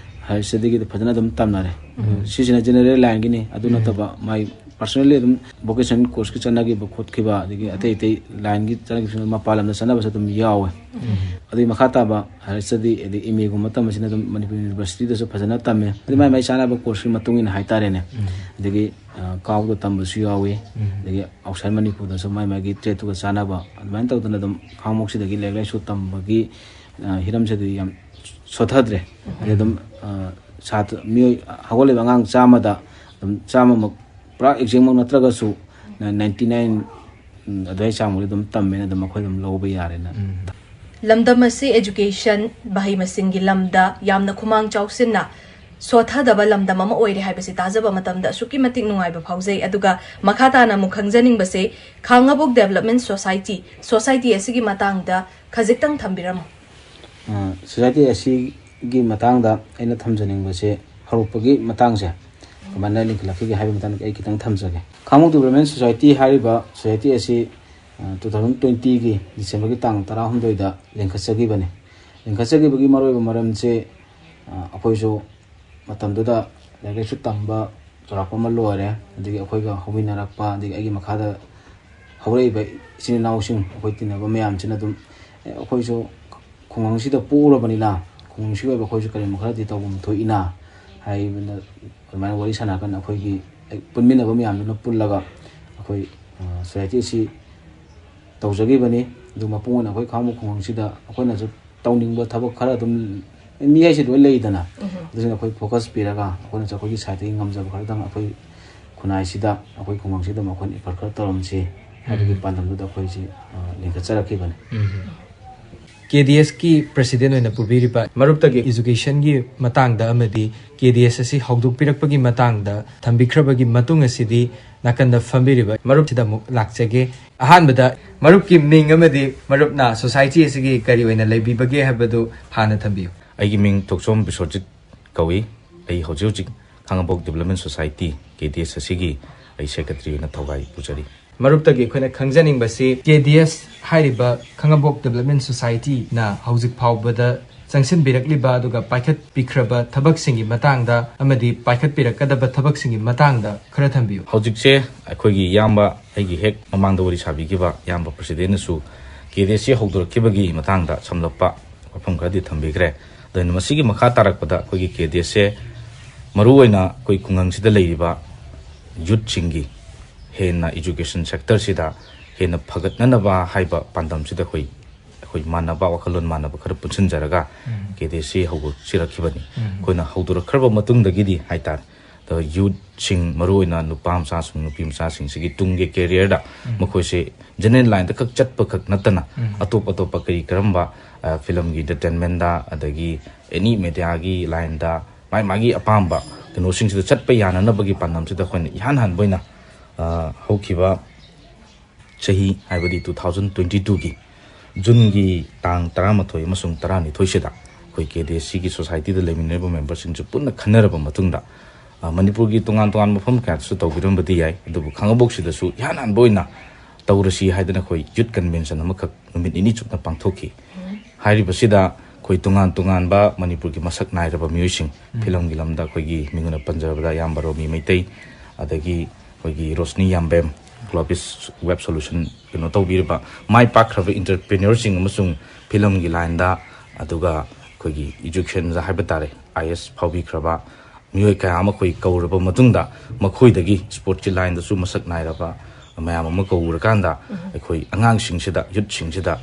ꯍꯥꯌꯔ ꯁ꯭ꯇꯗꯤꯒꯤꯗꯤ ꯐꯖꯅ ꯑꯗꯨꯝ ꯇꯝꯅꯔꯦ꯫ ꯎꯝ꯫ ꯁꯤꯁꯤꯅ ꯖꯦꯅꯔꯦꯜ ꯂꯥꯏꯟꯒꯤꯅꯤ, ꯑꯗꯨ ꯎꯝ꯫ ꯅꯠꯇꯕ ꯃꯥꯏ Personally ꯑꯗꯨꯝ vocation courseꯀꯤ ꯆꯠꯅꯈꯤꯕ ꯈꯣꯠꯈꯤꯕ, ꯑꯗꯒꯤ ꯑꯇꯩ ꯑꯇꯩ lineꯒꯤ ꯆꯠꯅꯈꯤꯕꯁꯤꯡ ꯃꯄꯥꯟ ꯂꯝꯗ ꯆꯠꯅꯕꯁꯨ ꯑꯗꯨꯝ ꯌꯥꯎꯋꯦ꯫ ꯑꯗꯨꯒꯤ ꯃꯈꯥ ꯇꯥꯕ higher study ꯑꯗꯩ MAꯒꯨꯝꯕ ꯇꯝꯕꯁꯤꯅ ꯑꯗꯨꯝ ꯃꯅꯤꯄꯨꯔ universityꯗꯁꯨ ꯐꯖꯅ ꯇꯝꯃꯦ꯫ ꯑꯗꯩ ꯃꯥꯏ ꯃꯥꯏ ꯆꯥꯅꯕ courseꯀꯤ ꯃꯇꯨꯡ ꯏꯟꯅ ꯍꯥꯏꯇꯥꯔꯦꯅꯦ꯫ ꯑꯗꯒꯤ, ꯑ, ꯀꯥꯎꯗ ꯇꯝꯕꯁꯨ ꯌꯥꯎꯋꯤ꯫ ꯑꯗꯒꯤ outside ꯃꯅꯤꯄꯨꯔꯗꯁꯨ ꯃꯥꯏ ꯃꯥꯒꯤ tradeꯇꯨꯒ ꯆꯥꯅꯕ ꯑꯗꯨꯃꯥꯏꯅ ꯇꯧꯗꯅ ꯑꯗꯨꯝ ꯈꯥꯡꯉꯕꯣꯛꯁꯤꯗꯒꯤ ꯂꯥꯏꯔꯤꯛ ꯂꯥꯏꯁꯨ ꯇꯝꯕꯒꯤ, ꯑ, ꯍꯤꯔꯝꯁꯤꯗꯤ ꯌꯥꯝ ꯁꯣꯊꯗ꯭ꯔꯦ꯫ ꯑꯗꯩ ꯑꯗꯨꯝ, ꯑ, ꯁꯥꯇ꯭ꯔ, ꯃꯤꯑꯣꯏ, ꯍꯧꯒꯠꯂꯤꯕ ꯑꯉꯥꯡ ꯆꯥꯝꯃꯗ ꯑꯗꯨꯝ ꯆꯥꯝꯃꯃꯛ ꯄꯨꯔꯥ exactꯃꯛ ꯅꯠꯇ꯭ꯔꯒꯁꯨ ninety nine, ꯎꯝ, ꯑꯗꯨꯋꯥꯏ ꯆꯥꯡꯃꯨꯛꯇꯤ ꯑꯗꯨꯝ ꯇꯝꯃꯦꯅ ꯑꯗꯨꯝ ꯑꯩꯈꯣꯏ ꯑꯗꯨꯝ ꯂꯧꯕ ꯌꯥꯔꯦꯅ꯫ ꯎꯝ꯫ ꯂꯝꯗꯝ ꯑꯁꯤ education, ꯃꯍꯩ ꯃꯁꯤꯡꯒꯤ ꯂꯝꯗ ꯌꯥꯝꯅ ꯈꯨꯃꯥꯡ ꯆꯥꯎꯁꯤꯟꯅ ꯁꯣꯊꯗꯕ ꯂꯝꯗꯝ ꯑꯃ ꯑꯣꯏꯔꯦ ꯍꯥꯏꯕꯁꯤ ꯇꯥꯖꯕ ꯃꯇꯝꯗ ꯑꯁꯨꯛꯀꯤ ꯃꯇꯤꯛ ꯅꯨꯡꯉꯥꯏꯕ ꯐꯥꯎꯖꯩ꯫ ꯑꯗꯨꯒ ꯃꯈꯥ ꯇꯥꯅ ꯑꯃꯨꯛ ꯈꯪꯖꯅꯤꯡꯕꯁꯦ, ꯈꯥꯡꯉꯕꯣꯛ Development Society, society ꯑꯁꯤꯒꯤ ꯃꯇꯥꯡꯗ ꯈꯖꯤꯛꯇꯪ ꯊꯝꯕꯤꯔꯝꯃꯨ꯫ ꯑ, society ꯑꯁꯤꯒꯤ ꯃꯇꯥꯡꯗ ꯑꯩꯅ ꯊꯝꯖꯅꯤꯡꯕꯁꯦ, ꯍꯧꯔꯛꯄꯒꯤ ꯃꯇꯥꯡꯁꯦ ꯀꯃꯥꯏꯅ ꯂꯤꯡꯈꯠꯂꯛꯈꯤꯒꯦ ꯍꯥꯏꯕꯒꯤ ꯃꯇꯥꯡꯗ ꯑꯩ ꯈꯤꯇꯪ ꯊꯝꯖꯒꯦ꯫ ꯈꯥꯡꯉꯕꯣꯛ Development Society ꯍꯥꯏꯔꯤꯕ society ꯑꯁꯤ, ꯑ, two thousand twentyꯒꯤ Decemberꯒꯤ ꯇꯥꯡ ꯇꯔꯥꯍꯨꯝꯗꯣꯏꯗ ꯂꯤꯡꯈꯠꯆꯈꯤꯕꯅꯤ꯫ ꯂꯤꯡꯈꯠꯆꯈꯤꯕꯒꯤ ꯃꯔꯨꯑꯣꯏꯕ ꯃꯔꯝꯁꯦ, ꯑ, ꯑꯩꯈꯣꯏꯁꯨ ꯃꯇꯝꯗꯨꯗ ꯂꯥꯏꯔꯤꯛ ꯂꯥꯏꯁꯨ ꯇꯝꯕ ꯆꯥꯎꯔꯥꯛꯄ ꯑꯃ ꯂꯣꯏꯔꯦ, ꯑꯗꯒꯤ ꯑꯩꯈꯣꯏꯒ ꯍꯧꯃꯤꯟꯅꯔꯛꯄ, ꯑꯗꯒꯤ ꯑꯩꯒꯤ ꯃꯈꯥꯗ ꯍꯧꯔꯛꯏꯕ ꯏꯆꯤꯟ ꯏꯅꯥꯎꯁꯤꯡ, ꯑꯩꯈꯣꯏ ꯇꯤꯟꯅꯕ ꯃꯌꯥꯝꯁꯤꯅ ꯑꯗꯨꯝ, "ꯑꯦ, ꯑꯩꯈꯣꯏꯁꯨ ꯈꯨꯡꯒꯪꯁꯤꯗ ꯄꯣꯛꯎꯔꯕꯅꯤꯅ, ꯈꯨꯡꯒꯪꯁꯤꯒꯤ ꯑꯣꯏꯕ ꯑꯩꯈꯣꯏꯁꯨ ꯀꯔꯤꯒꯨꯝꯕ ꯈꯔꯗꯤ ꯇꯧꯐꯝ ꯊꯣꯛꯏꯅ" ꯍꯥꯏꯕꯅ ꯑꯗꯨꯃꯥꯏꯅ ꯋꯥꯔꯤ ꯁꯥꯟꯅꯔꯀꯥꯟꯗ ꯑꯩꯈꯣꯏꯒꯤ ꯍꯦꯛ ꯄꯨꯟꯃꯤꯟꯅꯕ ꯃꯌꯥꯝꯗꯨꯅ ꯄꯨꯜꯂꯒ ꯑꯩꯈꯣꯏ, ꯑ, society ꯑꯁꯤ ꯇꯧꯖꯈꯤꯕꯅꯤ꯫ ꯑꯗꯨ ꯃꯄꯨꯡ ꯑꯣꯏꯅ ꯑꯩꯈꯣꯏ ꯈꯥꯡꯉꯕꯣꯛ ꯈꯨꯡꯒꯪꯁꯤꯗ ꯑꯩꯈꯣꯏꯅꯁꯨ ꯇꯧꯅꯤꯡꯕ ꯊꯕꯛ ꯈꯔ ꯑꯗꯨꯝ, ꯃꯤ ꯍꯥꯏꯁꯦ ꯂꯣꯏ ꯂꯩꯗꯅ, ꯑꯗꯨꯁꯤꯡ ꯑꯩꯈꯣꯏ focus ꯄꯤꯔꯒ ꯑꯩꯈꯣꯏꯅꯁꯨ ꯑꯩꯈꯣꯏꯒꯤ sideꯇꯒꯤ ꯉꯝꯖꯕ ꯈꯔꯗꯪ ꯑꯩꯈꯣꯏ ꯈꯨꯟꯅꯥꯏꯁꯤꯗ, ꯑꯩꯈꯣꯏ ꯈꯨꯡꯒꯪꯁꯤꯗ ꯑꯩꯈꯣꯏꯅ effort ꯈꯔ ꯇꯧꯔꯝꯁꯤ ꯍꯥꯏꯕꯒꯤ ꯄꯥꯟꯗꯝꯗꯨꯗ ꯑꯩꯈꯣꯏꯁꯤ, ꯑ, ꯂꯤꯡꯈꯠꯆꯔꯛꯈꯤꯕꯅꯤ꯫ KDSꯀꯤ president ꯑꯣꯏꯅ ꯄꯨꯕꯤꯔꯤꯕ ꯃꯔꯨꯞꯇꯒꯤ educationꯒꯤ ꯃꯇꯥꯡꯗ ꯑꯃꯗꯤ KDS ꯑꯁꯤ ꯍꯧꯗꯣꯛꯄꯤꯔꯛꯄꯒꯤ ꯃꯇꯥꯡꯗ ꯊꯝꯕꯤꯈ꯭ꯔꯕꯒꯤ ꯃꯇꯨꯡ ꯑꯁꯤꯗꯤ ꯅꯥꯀꯟꯗ ꯐꯝꯕꯤꯔꯤꯕ ꯃꯔꯨꯞꯁꯤꯗ ꯑꯃꯨꯛ ꯂꯥꯛꯆꯒꯦ꯫ ꯑꯍꯥꯟꯕꯗ ꯃꯔꯨꯞꯀꯤ ꯃꯤꯡ ꯑꯃꯗꯤ ꯃꯔꯨꯞꯅ society ꯑꯁꯤꯒꯤ ꯀꯔꯤ ꯑꯣꯏꯅ ꯂꯩꯕꯤꯕꯒꯦ ꯍꯥꯏꯕꯗꯨ ꯍꯥꯟꯅ ꯊꯝꯕꯤꯌꯨ꯫ ꯑꯩꯒꯤ ꯃꯤꯡ ꯊꯣꯛꯆꯣꯝ ꯕꯤꯁ꯭ꯋꯖꯤꯠ ꯀꯧꯏ꯫ ꯑꯩ ꯍꯧꯖꯤꯛ ꯍꯧꯖꯤꯛ ꯈꯥꯡꯉꯕꯣꯛ Development Society, KDS ꯑꯁꯤꯒꯤ ꯑꯩ secretary ꯑꯣꯏꯅ ꯊꯧꯒꯥꯏ ꯄꯨꯖꯔꯤ꯫ ꯃꯔꯨꯞꯇꯒꯤ ꯑꯩꯈꯣꯏꯅ ꯈꯪꯖꯅꯤꯡꯕꯁꯤ, KDS ꯍꯥꯏꯔꯤꯕ ꯈꯥꯡꯉꯕꯣꯛ Development Societyꯅ ꯍꯧꯖꯤꯛ ꯐꯥꯎꯕꯗ ꯆꯪꯁꯤꯟꯕꯤꯔꯛꯂꯤꯕ ꯑꯗꯨꯒ ꯄꯥꯏꯈꯠꯄꯤꯈ꯭ꯔꯕ ꯊꯕꯛꯁꯤꯡꯒꯤ ꯃꯇꯥꯡꯗ ꯑꯃꯗꯤ ꯄꯥꯏꯈꯠꯄꯤꯔꯛꯀꯗꯕ ꯊꯕꯛꯁꯤꯡꯒꯤ ꯃꯇꯥꯡꯗ ꯈꯔ ꯊꯝꯕꯤꯌꯨ꯫ ꯍꯧꯖꯤꯛꯁꯦ ꯑꯩꯈꯣꯏꯒꯤ ꯏꯌꯥꯝꯕ, ꯑꯩꯒꯤ ꯍꯦꯛ ꯃꯃꯥꯡꯗ ꯋꯥꯔꯤ ꯁꯥꯕꯤꯈꯤꯕ ꯏꯌꯥꯝꯕ ꯄ꯭ꯔꯁꯤꯗꯦꯟꯅꯁꯨ ꯀꯦ ꯗꯤ ꯑꯦꯁ ꯁꯤ ꯍꯧꯗꯣꯔꯛꯈꯤꯕꯒꯤ ꯃꯇꯥꯡꯗ ꯁꯝꯂꯞꯄ ꯋꯥꯐꯝ ꯈꯔꯗꯤ ꯊꯝꯕꯤꯈ꯭ꯔꯦ꯫ ꯑꯗꯨꯅ ꯃꯁꯤꯒꯤ ꯃꯈꯥ ꯇꯥꯔꯛꯄꯗ ꯑꯩꯈꯣꯏꯒꯤ ꯀꯦ ꯗꯤ ꯑꯦꯁ ꯁꯦ ꯃꯔꯨꯑꯣꯏꯅ ꯑꯩꯈꯣꯏ ꯈꯨꯡꯒꯪꯁꯤꯗ ꯂꯩꯔꯤꯕ ꯌꯨꯠꯁꯤꯡꯒꯤ ꯍꯦꯟꯅ education sector ꯁꯤꯗ ꯍꯦꯟꯅ ꯐꯒꯠꯅꯅꯕ ꯍꯥꯏꯕ ꯄꯥꯟꯗꯝꯁꯤꯗ ꯑꯩꯈꯣꯏ, ꯑꯩꯈꯣꯏ ꯃꯥꯟꯅꯕ, ꯋꯥꯈꯜꯂꯣꯟ ꯃꯥꯟꯅꯕ ꯈꯔ ꯄꯨꯟꯁꯤꯟꯖꯔꯒ ꯎꯝ꯫ ꯀꯦ ꯗꯤ ꯑꯦꯁ ꯁꯤ ꯍꯧꯗꯣꯛꯆꯔꯛꯈꯤꯕꯅꯤ꯫ ꯎꯝ꯫ ꯑꯩꯈꯣꯏꯅ ꯍꯧꯗꯣꯔꯛꯈ꯭ꯔꯕ ꯃꯇꯨꯡꯗꯒꯤꯗꯤ ꯍꯥꯏꯇꯥꯔꯦ, ꯑꯗꯣ ꯌꯨꯠꯁꯤꯡ, ꯃꯔꯨꯑꯣꯏꯅ ꯅꯨꯄꯥ ꯃꯆꯥꯁꯤꯡ, ꯅꯨꯄꯤ ꯃꯆꯥꯁꯤꯡꯁꯤꯒꯤ ꯇꯨꯡꯒꯤ career ꯗ ꯎꯝ꯫ ꯃꯈꯣꯏꯁꯦ general line ꯗ ꯈꯛ ꯆꯠꯄ ꯈꯛ ꯅꯠꯇꯅ ꯎꯝ꯫ ꯑꯇꯣꯞ ꯑꯇꯣꯞꯄ ꯀꯔꯤ ꯀꯔꯝꯕ, ꯑ, film ꯒꯤ entertainment ꯗ, ꯑꯗꯒꯤ any media ꯒꯤ line ꯗ ꯃꯥꯏ ꯃꯥꯒꯤ ꯑꯄꯥꯝꯕ ꯀꯩꯅꯣꯁꯤꯡꯁꯤꯗ ꯆꯠꯄ ꯌꯥꯅꯅꯕꯒꯤ ꯄꯥꯟꯗꯝꯁꯤꯗ ꯑꯩꯈꯣꯏꯅ ꯏꯍꯥꯟ ꯍꯥꯟꯕ ꯑꯣꯏꯅ, ꯑ, ꯍꯧꯈꯤꯕ ꯆꯍꯤ, ꯍꯥꯏꯕꯗꯤ two thousand twenty two ꯒꯤ June ꯒꯤ ꯇꯥꯡ ꯇꯔꯥꯃꯥꯊꯣꯏ ꯑꯃꯁꯨꯡ ꯇꯔꯥꯅꯤꯊꯣꯏꯁꯤꯗ ꯑꯩꯈꯣꯏ ꯀꯦ ꯗꯤ ꯑꯦꯁ ꯁꯤꯒꯤ society ꯗ ꯂꯩꯃꯤꯟꯅꯔꯤꯕ member ꯁꯤꯡꯁꯨ ꯄꯨꯟꯅ ꯈꯟꯅꯔꯕ ꯃꯇꯨꯡꯗ, ꯑ, ꯃꯅꯤꯄꯨꯔꯒꯤ ꯇꯣꯉꯥꯟ ꯇꯣꯉꯥꯟꯕ ꯃꯐꯝ ꯀꯌꯥꯗꯁꯨ ꯇꯧꯕꯤꯔꯝꯕꯗꯤ ꯌꯥꯏ, ꯑꯗꯨꯕꯨ ꯈꯥꯡꯉꯕꯣꯛꯁꯤꯗꯁꯨ ꯏꯍꯥꯟ ꯍꯥꯟꯕ ꯑꯣꯏꯅ ꯇꯧꯔꯁꯤ ꯍꯥꯏꯗꯅ ꯑꯩꯈꯣꯏ youth convention ꯑꯃꯈꯛ ꯅꯨꯃꯤꯠ ꯅꯤꯅꯤ ꯆꯨꯞꯅ ꯄꯥꯡꯊꯣꯛꯈꯤ꯫ ꯍꯥꯏꯔꯤꯕꯁꯤꯗ ꯑꯩꯈꯣꯏ ꯇꯣꯉꯥꯟ ꯇꯣꯉꯥꯟꯕ ꯃꯅꯤꯄꯨꯔꯒꯤ ꯃꯁꯛ ꯅꯥꯏꯔꯕ ꯃꯤꯑꯣꯏꯁꯤꯡ, ꯎꯝ꯫ Film ꯒꯤ ꯂꯝꯗ ꯑꯩꯈꯣꯏꯒꯤ ꯃꯤꯡ ꯑꯣꯏꯅ ꯄꯟꯖꯔꯕꯗ ꯏꯌꯥꯝꯕ ꯔꯣꯃꯤ ꯃꯩꯇꯩ, ꯑꯗꯒꯤ ꯑꯩꯈꯣꯏꯒꯤ ꯔꯣꯁꯅꯤ ꯌꯥꯝꯕꯦꯝ, Globis Web Solution ꯀꯩꯅꯣ ꯇꯧꯕꯤꯔꯤꯕ ꯃꯥꯏ ꯄꯥꯛꯈ꯭ꯔꯕ entrepreneur ꯁꯤꯡ ꯑꯃꯁꯨꯡ film ꯒꯤ line ꯗ, ꯑꯗꯨꯒ ꯑꯩꯈꯣꯏꯒꯤ education ꯗ ꯍꯥꯏꯕ ꯇꯥꯔꯦ, ꯑꯥꯏ ꯑꯦꯁ ꯐꯥꯎꯕꯤꯈ꯭ꯔꯕ ꯃꯤꯑꯣꯏ ꯀꯌꯥ ꯑꯃ ꯑꯩꯈꯣꯏ ꯀꯧꯔꯕ ꯃꯇꯨꯡꯗ, ꯃꯈꯣꯏꯗꯒꯤ sports ꯀꯤ line ꯗꯁꯨ ꯃꯁꯛ ꯅꯥꯏꯔꯕ ꯃꯌꯥꯝ ꯑꯃ ꯀꯧꯔꯀꯥꯟꯗ, ꯎꯝ꯫ ꯑꯩꯈꯣꯏ ꯑꯉꯥꯡꯁꯤꯡꯁꯤꯗ, youth ꯁꯤꯡꯁꯤꯗ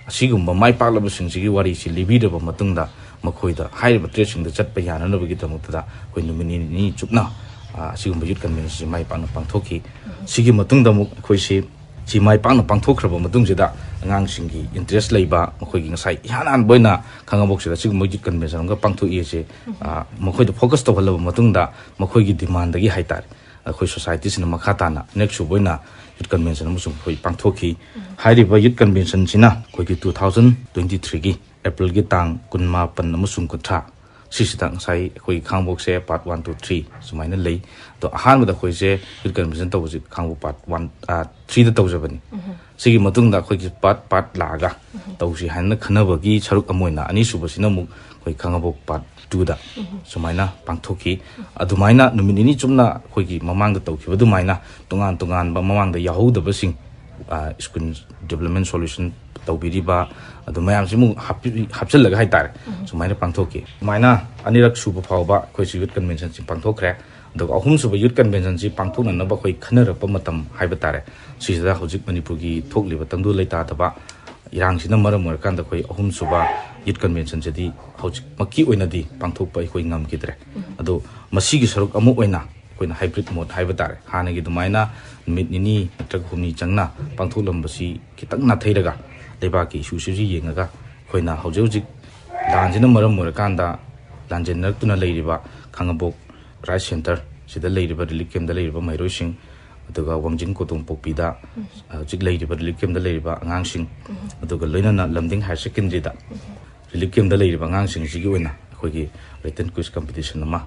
ꯑꯁꯤꯒꯨꯝꯕ ꯃꯥꯏ ꯄꯥꯛꯂꯕꯁꯤꯡꯁꯤꯒꯤ ꯋꯥꯔꯤꯁꯤ ꯂꯤꯕꯤꯔꯕ ꯃꯇꯨꯡꯗ, ꯃꯈꯣꯏꯗ ꯍꯥꯏꯔꯤꯕ trade ꯁꯤꯡꯗ ꯆꯠꯄ ꯌꯥꯅꯅꯕꯒꯤꯗꯃꯛꯇꯗ ꯑꯩꯈꯣꯏ ꯅꯨꯃꯤꯠ ꯅꯤꯅꯤ ꯆꯨꯞꯅ, ꯑ, ꯑꯁꯤꯒꯨꯝꯕ youth convention ꯁꯤ ꯃꯥꯏ ꯄꯥꯛꯅ ꯄꯥꯡꯊꯣꯛꯈꯤ꯫ ꯎꯝ꯫ ꯁꯤꯒꯤ ꯃꯇꯨꯡꯗ ꯑꯃꯨꯛ ꯑꯩꯈꯣꯏꯁꯤ ꯁꯤ ꯃꯥꯏ ꯄꯥꯛꯅ ꯄꯥꯡꯊꯣꯛꯈ꯭ꯔꯕ ꯃꯇꯨꯡꯁꯤꯗ, ꯑꯉꯥꯡꯁꯤꯡꯒꯤ interest ꯂꯩꯕ, ꯃꯈꯣꯏꯒꯤ ꯉꯁꯥꯏ ꯏꯍꯥꯟ ꯍꯥꯟꯕ ꯑꯣꯏꯅ ꯈꯥꯡꯉꯕꯣꯛꯁꯤꯗ ꯑꯁꯤꯒꯨꯝꯕ youth convention ꯑꯃꯒ ꯄꯥꯡꯊꯣꯛꯏ ꯑꯁꯦ, ꯎꯝ꯫ ꯑ, ꯃꯈꯣꯏꯗ focus ꯇꯧꯍꯜꯂꯕ ꯃꯇꯨꯡꯗ, ꯃꯈꯣꯏꯒꯤ demand ꯗꯒꯤ ꯍꯥꯏꯇꯥꯔꯦ, ꯑꯩꯈꯣꯏ society ꯁꯤꯅ ꯃꯈꯥ ꯇꯥꯅ next ꯁꯨꯕ ꯑꯣꯏꯅ youth convention ꯑꯃꯁꯨ ꯑꯩꯈꯣꯏ ꯄꯥꯡꯊꯣꯛꯈꯤ꯫ ꯎꯝ꯫ ꯍꯥꯏꯔꯤꯕ youth convention ꯁꯤꯅ ꯑꯩꯈꯣꯏꯒꯤ two thousand twenty three ꯒꯤ April ꯒꯤ ꯇꯥꯡ ꯀꯨꯟꯃꯥꯄꯟ ꯑꯃꯁꯨꯡ ꯀꯨꯟꯊ꯭ꯔꯥ, ꯁꯤꯁꯤꯗ ꯉꯁꯥꯏ ꯑꯩꯈꯣꯏꯒꯤ ꯈꯥꯡꯉꯕꯣꯛꯁꯦ part one, two, three ꯁꯨꯃꯥꯏꯅ ꯂꯩ꯫ ꯑꯗꯣ ꯑꯍꯥꯟꯕꯗ ꯑꯩꯈꯣꯏꯁꯦ youth convention ꯇꯧꯕꯁꯤ ꯈꯥꯡꯉꯕꯣꯛ part one, threeꯗ ꯇꯧꯖꯕꯅꯤ꯫ ꯁꯤꯒꯤ ꯃꯇꯨꯡꯗ ꯑꯩꯈꯣꯏꯒꯤ part part ꯂꯥꯛꯑꯒ ꯇꯧꯁꯤ ꯍꯥꯏꯅ ꯈꯟꯅꯕꯒꯤ ꯁꯔꯨꯛ ꯑꯃ ꯑꯣꯏꯅ ꯑꯅꯤꯁꯨꯕꯁꯤꯅ ꯑꯃꯨꯛ ꯑꯩꯈꯣꯏ ꯈꯥꯡꯉꯕꯣꯛ part twoꯗ ꯁꯨꯃꯥꯏꯅ ꯄꯥꯡꯊꯣꯛꯈꯤ꯫ ꯑꯗꯨꯃꯥꯏꯅ ꯅꯨꯃꯤꯠ ꯅꯤꯅꯤ ꯆꯨꯞꯅ ꯑꯩꯈꯣꯏꯒꯤ ꯃꯃꯥꯡꯗ ꯇꯧꯈꯤꯕ ꯑꯗꯨꯃꯥꯏꯅ ꯇꯣꯉꯥꯟ ꯇꯣꯉꯥꯟꯕ ꯃꯃꯥꯡꯗ ꯌꯥꯎꯍꯧꯗꯕꯁꯤꯡ, ꯑ, school development solution ꯇꯧꯕꯤꯔꯤꯕ ꯑꯗꯨ ꯃꯌꯥꯝꯁꯤꯃꯨꯛ ꯍꯥꯞꯄꯤ-, ꯍꯥꯞꯆꯤꯜꯂꯒ ꯍꯥꯏꯇꯥꯔꯦ, ꯁꯨꯃꯥꯏꯅ ꯄꯥꯡꯊꯣꯛꯈꯤ꯫ ꯁꯨꯃꯥꯏꯅ ꯑꯅꯤꯔꯛ ꯁꯨꯕ ꯐꯥꯎꯕ ꯑꯩꯈꯣꯏꯁꯤ youth conventionꯁꯤ ꯄꯥꯡꯊꯣꯛꯈ꯭ꯔꯦ꯫ ꯑꯗꯨꯒ ꯑꯍꯨꯝꯁꯨꯕ youth conventionꯁꯤ ꯄꯥꯡꯊꯣꯛꯅꯅꯕ ꯑꯩꯈꯣꯏ ꯈꯟꯅꯔꯛꯄ ꯃꯇꯝ ꯍꯥꯏꯕ ꯇꯥꯔꯦ꯫ ꯁꯤꯁꯤꯗ ꯍꯧꯖꯤꯛ ꯃꯅꯤꯄꯨꯔꯒꯤ ꯊꯣꯛꯂꯤꯕ ꯇꯪꯗꯨ ꯂꯩꯇꯥꯗꯕ ꯏꯔꯥꯡꯁꯤꯅ ꯃꯔꯝ ꯑꯣꯏꯔꯀꯥꯟꯗ ꯑꯩꯈꯣꯏ ꯑꯍꯨꯝꯁꯨꯕ youth conventionꯁꯤꯗꯤ ꯍꯧꯖꯤꯛꯃꯛꯀꯤ ꯑꯣꯏꯅꯗꯤ ꯄꯥꯡꯊꯣꯛꯄ ꯑꯩꯈꯣꯏ ꯉꯝꯈꯤꯗ꯭ꯔꯦ꯫ ꯑꯗꯣ ꯃꯁꯤꯒꯤ ꯁꯔꯨꯛ ꯑꯃ ꯑꯣꯏꯅ ꯑꯩꯈꯣꯏꯅ hybrid mode ꯍꯥꯏꯕ ꯇꯥꯔꯦ, ꯍꯥꯟꯅꯒꯤ ꯑꯗꯨꯃꯥꯏꯅ ꯅꯨꯃꯤꯠ ꯅꯤꯅꯤ ꯅꯠꯇ꯭ꯔꯒ ꯍꯨꯝꯅꯤ ꯆꯪꯅ ꯄꯥꯡꯊꯣꯛꯂꯝꯕꯁꯤ ꯈꯤꯇꯪ ꯅꯥꯊꯩꯔꯒ, ꯂꯩꯕꯥꯛꯀꯤ issueꯁꯤꯁꯨ ꯌꯦꯡꯉꯒ, ꯑꯩꯈꯣꯏꯅ ꯍꯧꯖꯤꯛ ꯍꯧꯖꯤꯛ ꯂꯥꯟꯁꯤꯅ ꯃꯔꯝ ꯑꯣꯏꯔꯀꯥꯟꯗ ꯂꯥꯟꯖꯦꯟꯅꯔꯛꯇꯨꯅ ꯂꯩꯔꯤꯕ ꯈꯥꯡꯉꯕꯣꯛ Rice Centre ꯁꯤꯗ ꯂꯩꯔꯤꯕ relief campꯇ ꯂꯩꯔꯤꯕ ꯃꯍꯩꯔꯣꯏꯁꯤꯡ, ꯑꯗꯨꯒ ꯋꯥꯡꯖꯤꯡ ꯀꯣꯇꯣꯡꯄꯣꯛꯄꯤꯗ ꯍꯧꯖꯤꯛ ꯂꯩꯔꯤꯕ relief campꯇ ꯂꯩꯔꯤꯕ ꯑꯉꯥꯡꯁꯤꯡ, ꯑꯗꯨꯒ ꯂꯣꯏꯅꯅ ꯂꯝꯗꯤꯡ Higher Secondary relief campꯇ ꯂꯩꯔꯤꯕ ꯑꯉꯥꯡꯁꯤꯡꯁꯤꯒꯤ ꯑꯣꯏꯅ ꯑꯩꯈꯣꯏꯒꯤ written quiz competition ꯑꯃ,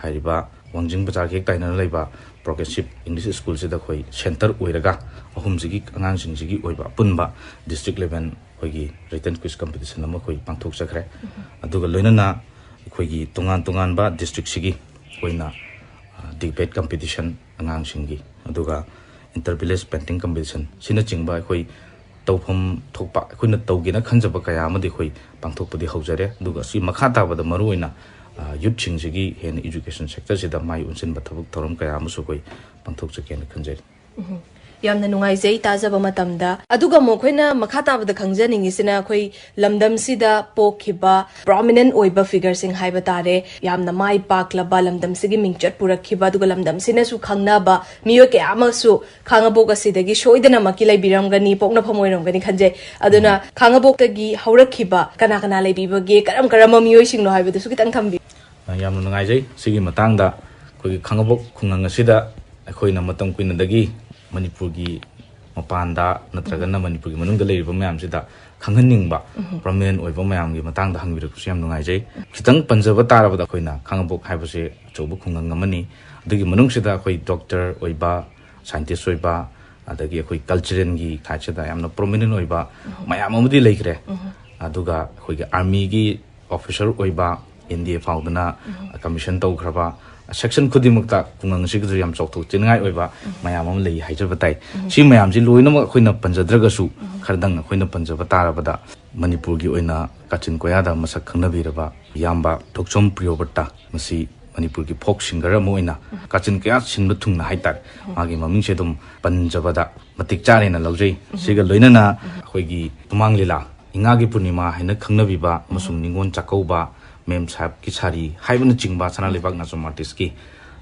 ꯍꯥꯏꯔꯤꯕ ꯋꯥꯡꯖꯤꯡ ꯕꯖꯥꯔꯒ ꯍꯦꯛ ꯇꯥꯏꯅꯅ ꯂꯩꯕ Progressive English Schoolꯁꯤꯗ ꯑꯩꯈꯣꯏ centre ꯑꯣꯏꯔꯒ ꯑꯍꯨꯝꯁꯤꯒꯤ ꯑꯉꯥꯡꯁꯤꯡꯁꯤꯒꯤ ꯑꯣꯏꯕ ꯑꯄꯨꯟꯕ district level ꯑꯩꯈꯣꯏꯒꯤ written quiz competition ꯑꯃ ꯑꯩꯈꯣꯏ ꯄꯥꯡꯊꯣꯛꯆꯈ꯭ꯔꯦ꯫ ꯑꯗꯨꯒ ꯂꯣꯏꯅꯅ ꯑꯩꯈꯣꯏꯒꯤ ꯇꯣꯉꯥꯟ ꯇꯣꯉꯥꯟꯕ districtꯁꯤꯒꯤ ꯑꯣꯏꯅ, ꯑ, debate competition ꯑꯉꯥꯡꯁꯤꯡꯒꯤ, ꯑꯗꯨꯒ inter village painting competition ꯁꯤꯅꯆꯤꯡꯕ ꯑꯩꯈꯣꯏ ꯇꯧꯐꯝ ꯊꯣꯛꯄ ꯑꯩꯈꯣꯏꯅ ꯇꯧꯒꯦꯅ ꯈꯟꯖꯕ ꯀꯌꯥ ꯑꯃꯗꯤ ꯑꯩꯈꯣꯏ ꯄꯥꯡꯊꯣꯛꯄꯗꯤ ꯍꯧꯖꯔꯦ꯫ ꯑꯗꯨꯒ ꯁꯤ ꯃꯈꯥ ꯇꯥꯕꯗ ꯃꯔꯨꯑꯣꯏꯅ, ꯑ, youthꯁꯤꯡꯁꯤꯒꯤ ꯍꯦꯟꯅ education sectorꯁꯤꯗ ꯃꯥꯏ ꯑꯣꯟꯁꯤꯟꯕ ꯊꯕꯛ ꯊꯧꯔꯝ ꯀꯌꯥ ꯑꯃꯁꯨ ꯑꯩꯈꯣꯏ ꯄꯥꯡꯊꯣꯛꯆꯒꯦꯅ ꯈꯟꯖꯔꯤ꯫ ꯌꯥꯝꯅ ꯅꯨꯡꯉꯥꯏꯖꯩ ꯇꯥꯖꯕ ꯃꯇꯝꯗ꯫ ꯑꯗꯨꯒ ꯑꯃꯨꯛ ꯑꯩꯈꯣꯏꯅ ꯃꯈꯥ ꯇꯥꯕꯗ ꯈꯪꯖꯅꯤꯡꯉꯤꯁꯤꯅ, ꯑꯩꯈꯣꯏ ꯂꯝꯗꯝꯁꯤꯗ ꯄꯣꯛꯈꯤꯕ prominent ꯑꯣꯏꯕ figureꯁꯤꯡ ꯍꯥꯏꯕ ꯇꯥꯔꯦ, ꯌꯥꯝꯅ ꯃꯥꯏ ꯄꯥꯛꯂꯕ, ꯂꯝꯗꯝꯁꯤꯒꯤ ꯃꯤꯡꯆꯠ ꯄꯨꯔꯛꯈꯤꯕ, ꯑꯗꯨꯒ ꯂꯝꯗꯝꯁꯤꯅꯁꯨ ꯈꯪꯅꯕ ꯃꯤꯑꯣꯏ ꯀꯌꯥ ꯑꯃꯁꯨ ꯈꯥꯡꯉꯕꯣꯛ ꯑꯁꯤꯗꯒꯤ ꯁꯣꯏꯗꯅꯃꯛꯀꯤ ꯂꯩꯕꯤꯔꯝꯒꯅꯤ, ꯄꯣꯛꯅꯐꯝ ꯑꯣꯏꯔꯝꯒꯅꯤ ꯈꯟꯖꯩ꯫ ꯑꯗꯨꯅ ꯈꯥꯡꯉꯕꯣꯛꯇꯒꯤ ꯍꯧꯔꯛꯈꯤꯕ ꯀꯅꯥ ꯀꯅꯥ ꯂꯩꯕꯤꯕꯒꯦ, ꯀꯔꯝ ꯀꯔꯝꯕ ꯃꯤꯑꯣꯏꯁꯤꯡꯅꯣ ꯍꯥꯏꯕꯗꯨꯁꯨ ꯈꯤꯇꯪ ꯊꯝꯕꯤꯌꯨ꯫ ꯌꯥꯝꯅ ꯅꯨꯡꯉꯥꯏꯖꯩ꯫ ꯁꯤꯒꯤ ꯃꯇꯥꯡꯗ ꯑꯩꯈꯣꯏꯒꯤ ꯈꯥꯡꯉꯕꯣꯛ ꯈꯨꯡꯒꯪ ꯑꯁꯤꯗ ꯑꯩꯈꯣꯏꯅ ꯃꯇꯝ ꯀꯨꯏꯅꯗꯒꯤ ꯃꯅꯤꯄꯨꯔꯒꯤ ꯃꯄꯥꯟꯗ ꯅꯠꯇ꯭ꯔꯒꯅ ꯃꯅꯤꯄꯨꯔꯒꯤ ꯃꯅꯨꯡꯗ ꯂꯩꯔꯤꯕ ꯃꯌꯥꯝꯁꯤꯗ ꯈꯪꯍꯟꯅꯤꯡꯕ ꯄ꯭ꯔꯣꯃꯤꯅꯦꯟ ꯑꯣꯏꯕ ꯃꯌꯥꯝꯒꯤ ꯃꯇꯥꯡꯗ ꯍꯪꯕꯤꯔꯛꯄꯁꯨ ꯌꯥꯝ ꯅꯨꯡꯉꯥꯏꯖꯩ꯫ ꯈꯤꯇꯪ ꯄꯟꯖꯕ ꯇꯥꯔꯕꯗ ꯑꯩꯈꯣꯏꯅ ꯈꯥꯉꯕꯣꯛ ꯍꯥꯏꯕꯁꯦ ꯑꯆꯧꯕ ꯈꯨꯡꯒꯪ ꯑꯃꯅꯤ꯫ ꯑꯗꯨꯒꯤ ꯃꯅꯨꯡꯁꯤꯗ ꯑꯩꯈꯣꯏ ꯗꯣꯛꯇꯔ ꯑꯣꯏꯕ, ꯁꯥꯏꯟꯇꯤꯁ ꯑꯣꯏꯕ, ꯑꯗꯒꯤ ꯑꯩꯈꯣꯏ ꯀꯜꯆꯔꯦꯜꯒꯤ ꯁꯥꯏꯠꯁꯤꯗ ꯌꯥꯝꯅ ꯄ꯭ꯔꯣꯃꯤꯅꯦꯟ ꯑꯣꯏꯕ ꯃꯌꯥꯝ ꯑꯃꯗꯤ ꯂꯩꯈ꯭ꯔꯦ꯫ ꯑꯗꯨꯒ ꯑꯩꯈꯣꯏꯒꯤ ꯑꯥꯔꯃꯤꯒꯤ ꯑꯣꯐꯤꯁꯔ ꯑꯣꯏꯕ, ꯑꯦꯟ ꯗꯤ ꯑꯦ ꯐꯥꯎꯗꯅ ꯀꯃꯤꯁꯟ ꯇꯧꯈ꯭ꯔꯕ, ꯁꯦꯛꯁꯟ ꯈꯨꯗꯤꯡꯃꯛꯇ ꯈꯨꯡꯒꯪ ꯑꯁꯤꯒꯤꯁꯨ ꯌꯥꯝ ꯆꯥꯎꯊꯣꯛꯆꯅꯤꯡꯉꯥꯏ ꯑꯣꯏꯕ ꯃꯌꯥꯝ ꯑꯃ ꯂꯩ ꯍꯥꯏꯖꯕ ꯇꯥꯏ꯫ ꯁꯤ ꯃꯌꯥꯝꯁꯤ ꯂꯣꯏꯅꯃꯛ ꯑꯩꯈꯣꯏꯅ ꯄꯟꯖꯗ꯭ꯔꯒꯁꯨ, ꯈꯔꯗꯪ ꯑꯩꯈꯣꯏꯅ ꯄꯟꯖꯕ ꯇꯥꯔꯕꯗ, ꯃꯅꯤꯄꯨꯔꯒꯤ ꯑꯣꯏꯅ ꯀꯥꯆꯤꯟ ꯀꯣꯌꯥꯗ ꯃꯁꯛ ꯈꯪꯅꯕꯤꯔꯕ ꯏꯌꯥꯝꯕ ꯊꯣꯛꯆꯣꯝ ꯄ꯭ꯔꯤꯌꯣꯕ꯭ꯔꯇ, ꯃꯁꯤ ꯃꯅꯤꯄꯨꯔꯒꯤ ꯐꯣꯛ ꯁꯤꯡꯒꯔ ꯑꯃ ꯑꯣꯏꯅ ꯀꯥꯆꯤꯟ ꯀꯣꯌꯥ ꯁꯤꯟꯕ ꯊꯨꯡꯅ ꯍꯥꯏꯇꯥꯔꯦ, ꯃꯥꯒꯤ ꯃꯃꯤꯡꯁꯦ ꯑꯗꯨꯝ ꯄꯟꯖꯕꯗ ꯃꯇꯤꯛ ꯆꯥꯔꯦꯅ ꯂꯧꯖꯩ꯫ ꯁꯤꯒ ꯂꯣꯏꯅꯅ ꯑꯩꯈꯣꯏꯒꯤ ꯁꯨꯃꯥꯡ ꯂꯤꯂꯥ, ꯏꯉꯥꯒꯤ ꯄꯨꯔꯅꯤꯃꯥ ꯍꯥꯏꯅ ꯈꯪꯅꯕꯤꯕ ꯑꯃꯁꯨꯡ ꯅꯤꯉꯣꯜ ꯆꯥꯛꯀꯧꯕ, ꯃꯦꯝ ꯁꯥꯍꯦꯕꯀꯤ ꯁꯥꯔꯤ ꯍꯥꯏꯕꯅꯆꯤꯡꯕ ꯁꯅꯥ ꯂꯩꯕꯥꯛ ꯅꯥꯆꯣꯝ ꯑꯥꯔꯇꯤꯁꯀꯤ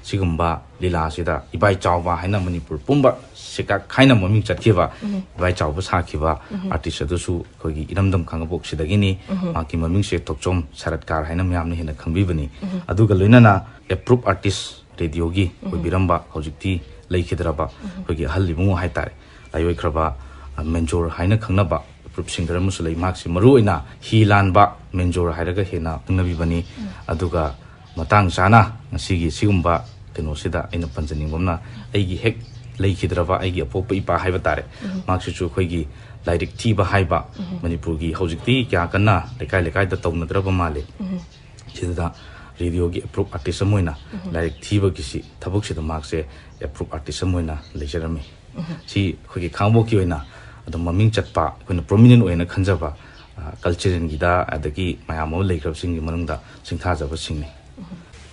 ꯁꯤꯒꯨꯝꯕ ꯂꯤꯂꯥ ꯑꯁꯤꯗ ꯏꯕꯥꯏ ꯆꯥꯎꯕ ꯍꯥꯏꯅ ꯃꯅꯤꯄꯨꯔ ꯄꯨꯝꯕ ꯁꯤꯀꯥꯛ ꯍꯥꯏꯅ ꯃꯃꯤꯡ ꯆꯠꯈꯤꯕ ꯏꯕꯥꯏ ꯆꯥꯎꯕ ꯁꯥꯈꯤꯕ ꯑꯥꯔꯇꯤꯁ ꯑꯗꯨꯁꯨ ꯑꯩꯈꯣꯏꯒꯤ ꯏꯔꯝꯗꯝ ꯈꯥꯉꯕꯣꯛꯁꯤꯗꯒꯤꯅꯤ꯫ ꯃꯍꯥꯛꯀꯤ ꯃꯃꯤꯡꯁꯦ ꯊꯣꯛꯆꯣꯝ ꯁꯔꯠꯀꯥꯔ ꯍꯥꯏꯅ ꯃꯌꯥꯝꯅ ꯍꯦꯟꯅ ꯈꯪꯕꯤꯕꯅꯤ꯫ ꯑꯗꯨꯒ ꯂꯣꯏꯅꯅ ꯑꯦꯄ꯭ꯔꯨꯞ ꯑꯥꯔꯇꯤꯁ ꯔꯦꯗꯤꯑꯣꯒꯤ ꯑꯣꯏꯕꯤꯔꯝꯕ, ꯍꯧꯖꯤꯛꯇꯤ ꯂꯩꯈꯤꯗ꯭ꯔꯕ ꯑꯩꯈꯣꯏꯒꯤ ꯑꯍꯜ ꯏꯕꯨꯡꯉꯣ ꯍꯥꯏꯇꯥꯔꯦ, ꯂꯥꯏꯑꯣꯏꯈ꯭ꯔꯕ, ꯑ, ꯃꯦꯟꯖꯣꯔ ꯍꯥꯏꯅ ꯈꯪꯅꯕ ꯑꯦꯄ꯭ꯔꯨꯞ ꯁꯤꯡꯒꯔ ꯑꯃꯁꯨ ꯂꯩ꯫ ꯃꯍꯥꯛꯁꯤ ꯃꯔꯨꯑꯣꯏꯅ ꯍꯤ ꯂꯥꯟꯕ ꯃꯦꯟꯖꯣꯔ ꯍꯥꯏꯔꯒ ꯍꯦꯟꯅ ꯈꯪꯅꯕꯤꯕꯅꯤ꯫ ꯑꯗꯨꯒ ꯃꯇꯥꯡ ꯆꯥꯅ ꯉꯁꯤꯒꯤ ꯁꯤꯒꯨꯝꯕ ꯀꯩꯅꯣꯁꯤꯗ ꯑꯩꯅ ꯄꯟꯖꯅꯤꯡꯕ ꯑꯃꯅ, ꯑꯩꯒꯤ ꯍꯦꯛ ꯂꯩꯈꯤꯗ꯭ꯔꯕ ꯑꯩꯒꯤ ꯑꯄꯣꯛꯄ ꯏꯄꯥ ꯍꯥꯏꯕ ꯇꯥꯔꯦ, ꯃꯍꯥꯛꯁꯤꯁꯨ ꯑꯩꯈꯣꯏꯒꯤ ꯂꯥꯏꯔꯤꯛ ꯊꯤꯕ ꯍꯥꯏꯕ ꯃꯅꯤꯄꯨꯔꯒꯤ ꯍꯧꯖꯤꯛꯇꯤ ꯀꯌꯥ ꯀꯟꯅ ꯂꯩꯀꯥꯏ ꯂꯩꯀꯥꯏꯗ ꯇꯧꯅꯗ꯭ꯔꯕ ꯃꯥꯜꯂꯦ꯫ ꯁꯤꯗ ꯔꯦꯗꯤꯑꯣꯒꯤ ꯑꯦꯄ꯭ꯔꯨꯞ ꯑꯥꯔꯇꯤꯁ ꯑꯃ ꯑꯣꯏꯅ ꯂꯥꯏꯔꯤꯛ ꯊꯤꯕꯒꯤꯁꯤ ꯊꯕꯛꯁꯤꯗ ꯃꯍꯥꯛꯁꯦ ꯑꯦꯄ꯭ꯔꯨꯞ ꯑꯥꯔꯇꯤꯁ ꯑꯃ ꯑꯣꯏꯅ ꯂꯩꯖꯔꯝꯃꯤ꯫ ꯁꯤ ꯑꯩꯈꯣꯏꯒꯤ ꯈꯥꯉꯕꯣꯛꯀꯤ ꯑꯣꯏꯅ ꯑꯗꯨꯝ ꯃꯃꯤꯡ ꯆꯠꯄ, ꯑꯩꯈꯣꯏꯅ ꯄ꯭ꯔꯣꯃꯤꯅꯦꯟ ꯑꯣꯏꯅ ꯈꯟꯖꯕ, ꯑ, ꯀꯜꯆꯔꯦꯜꯒꯤꯗ ꯑꯗꯒꯤ ꯃꯌꯥꯝ ꯑꯃ ꯂꯩꯈ꯭ꯔꯕꯁꯤꯡꯒꯤ ꯃꯅꯨꯡꯗ ꯁꯤꯡꯊꯥꯖꯕꯁꯤꯡꯅꯤ꯫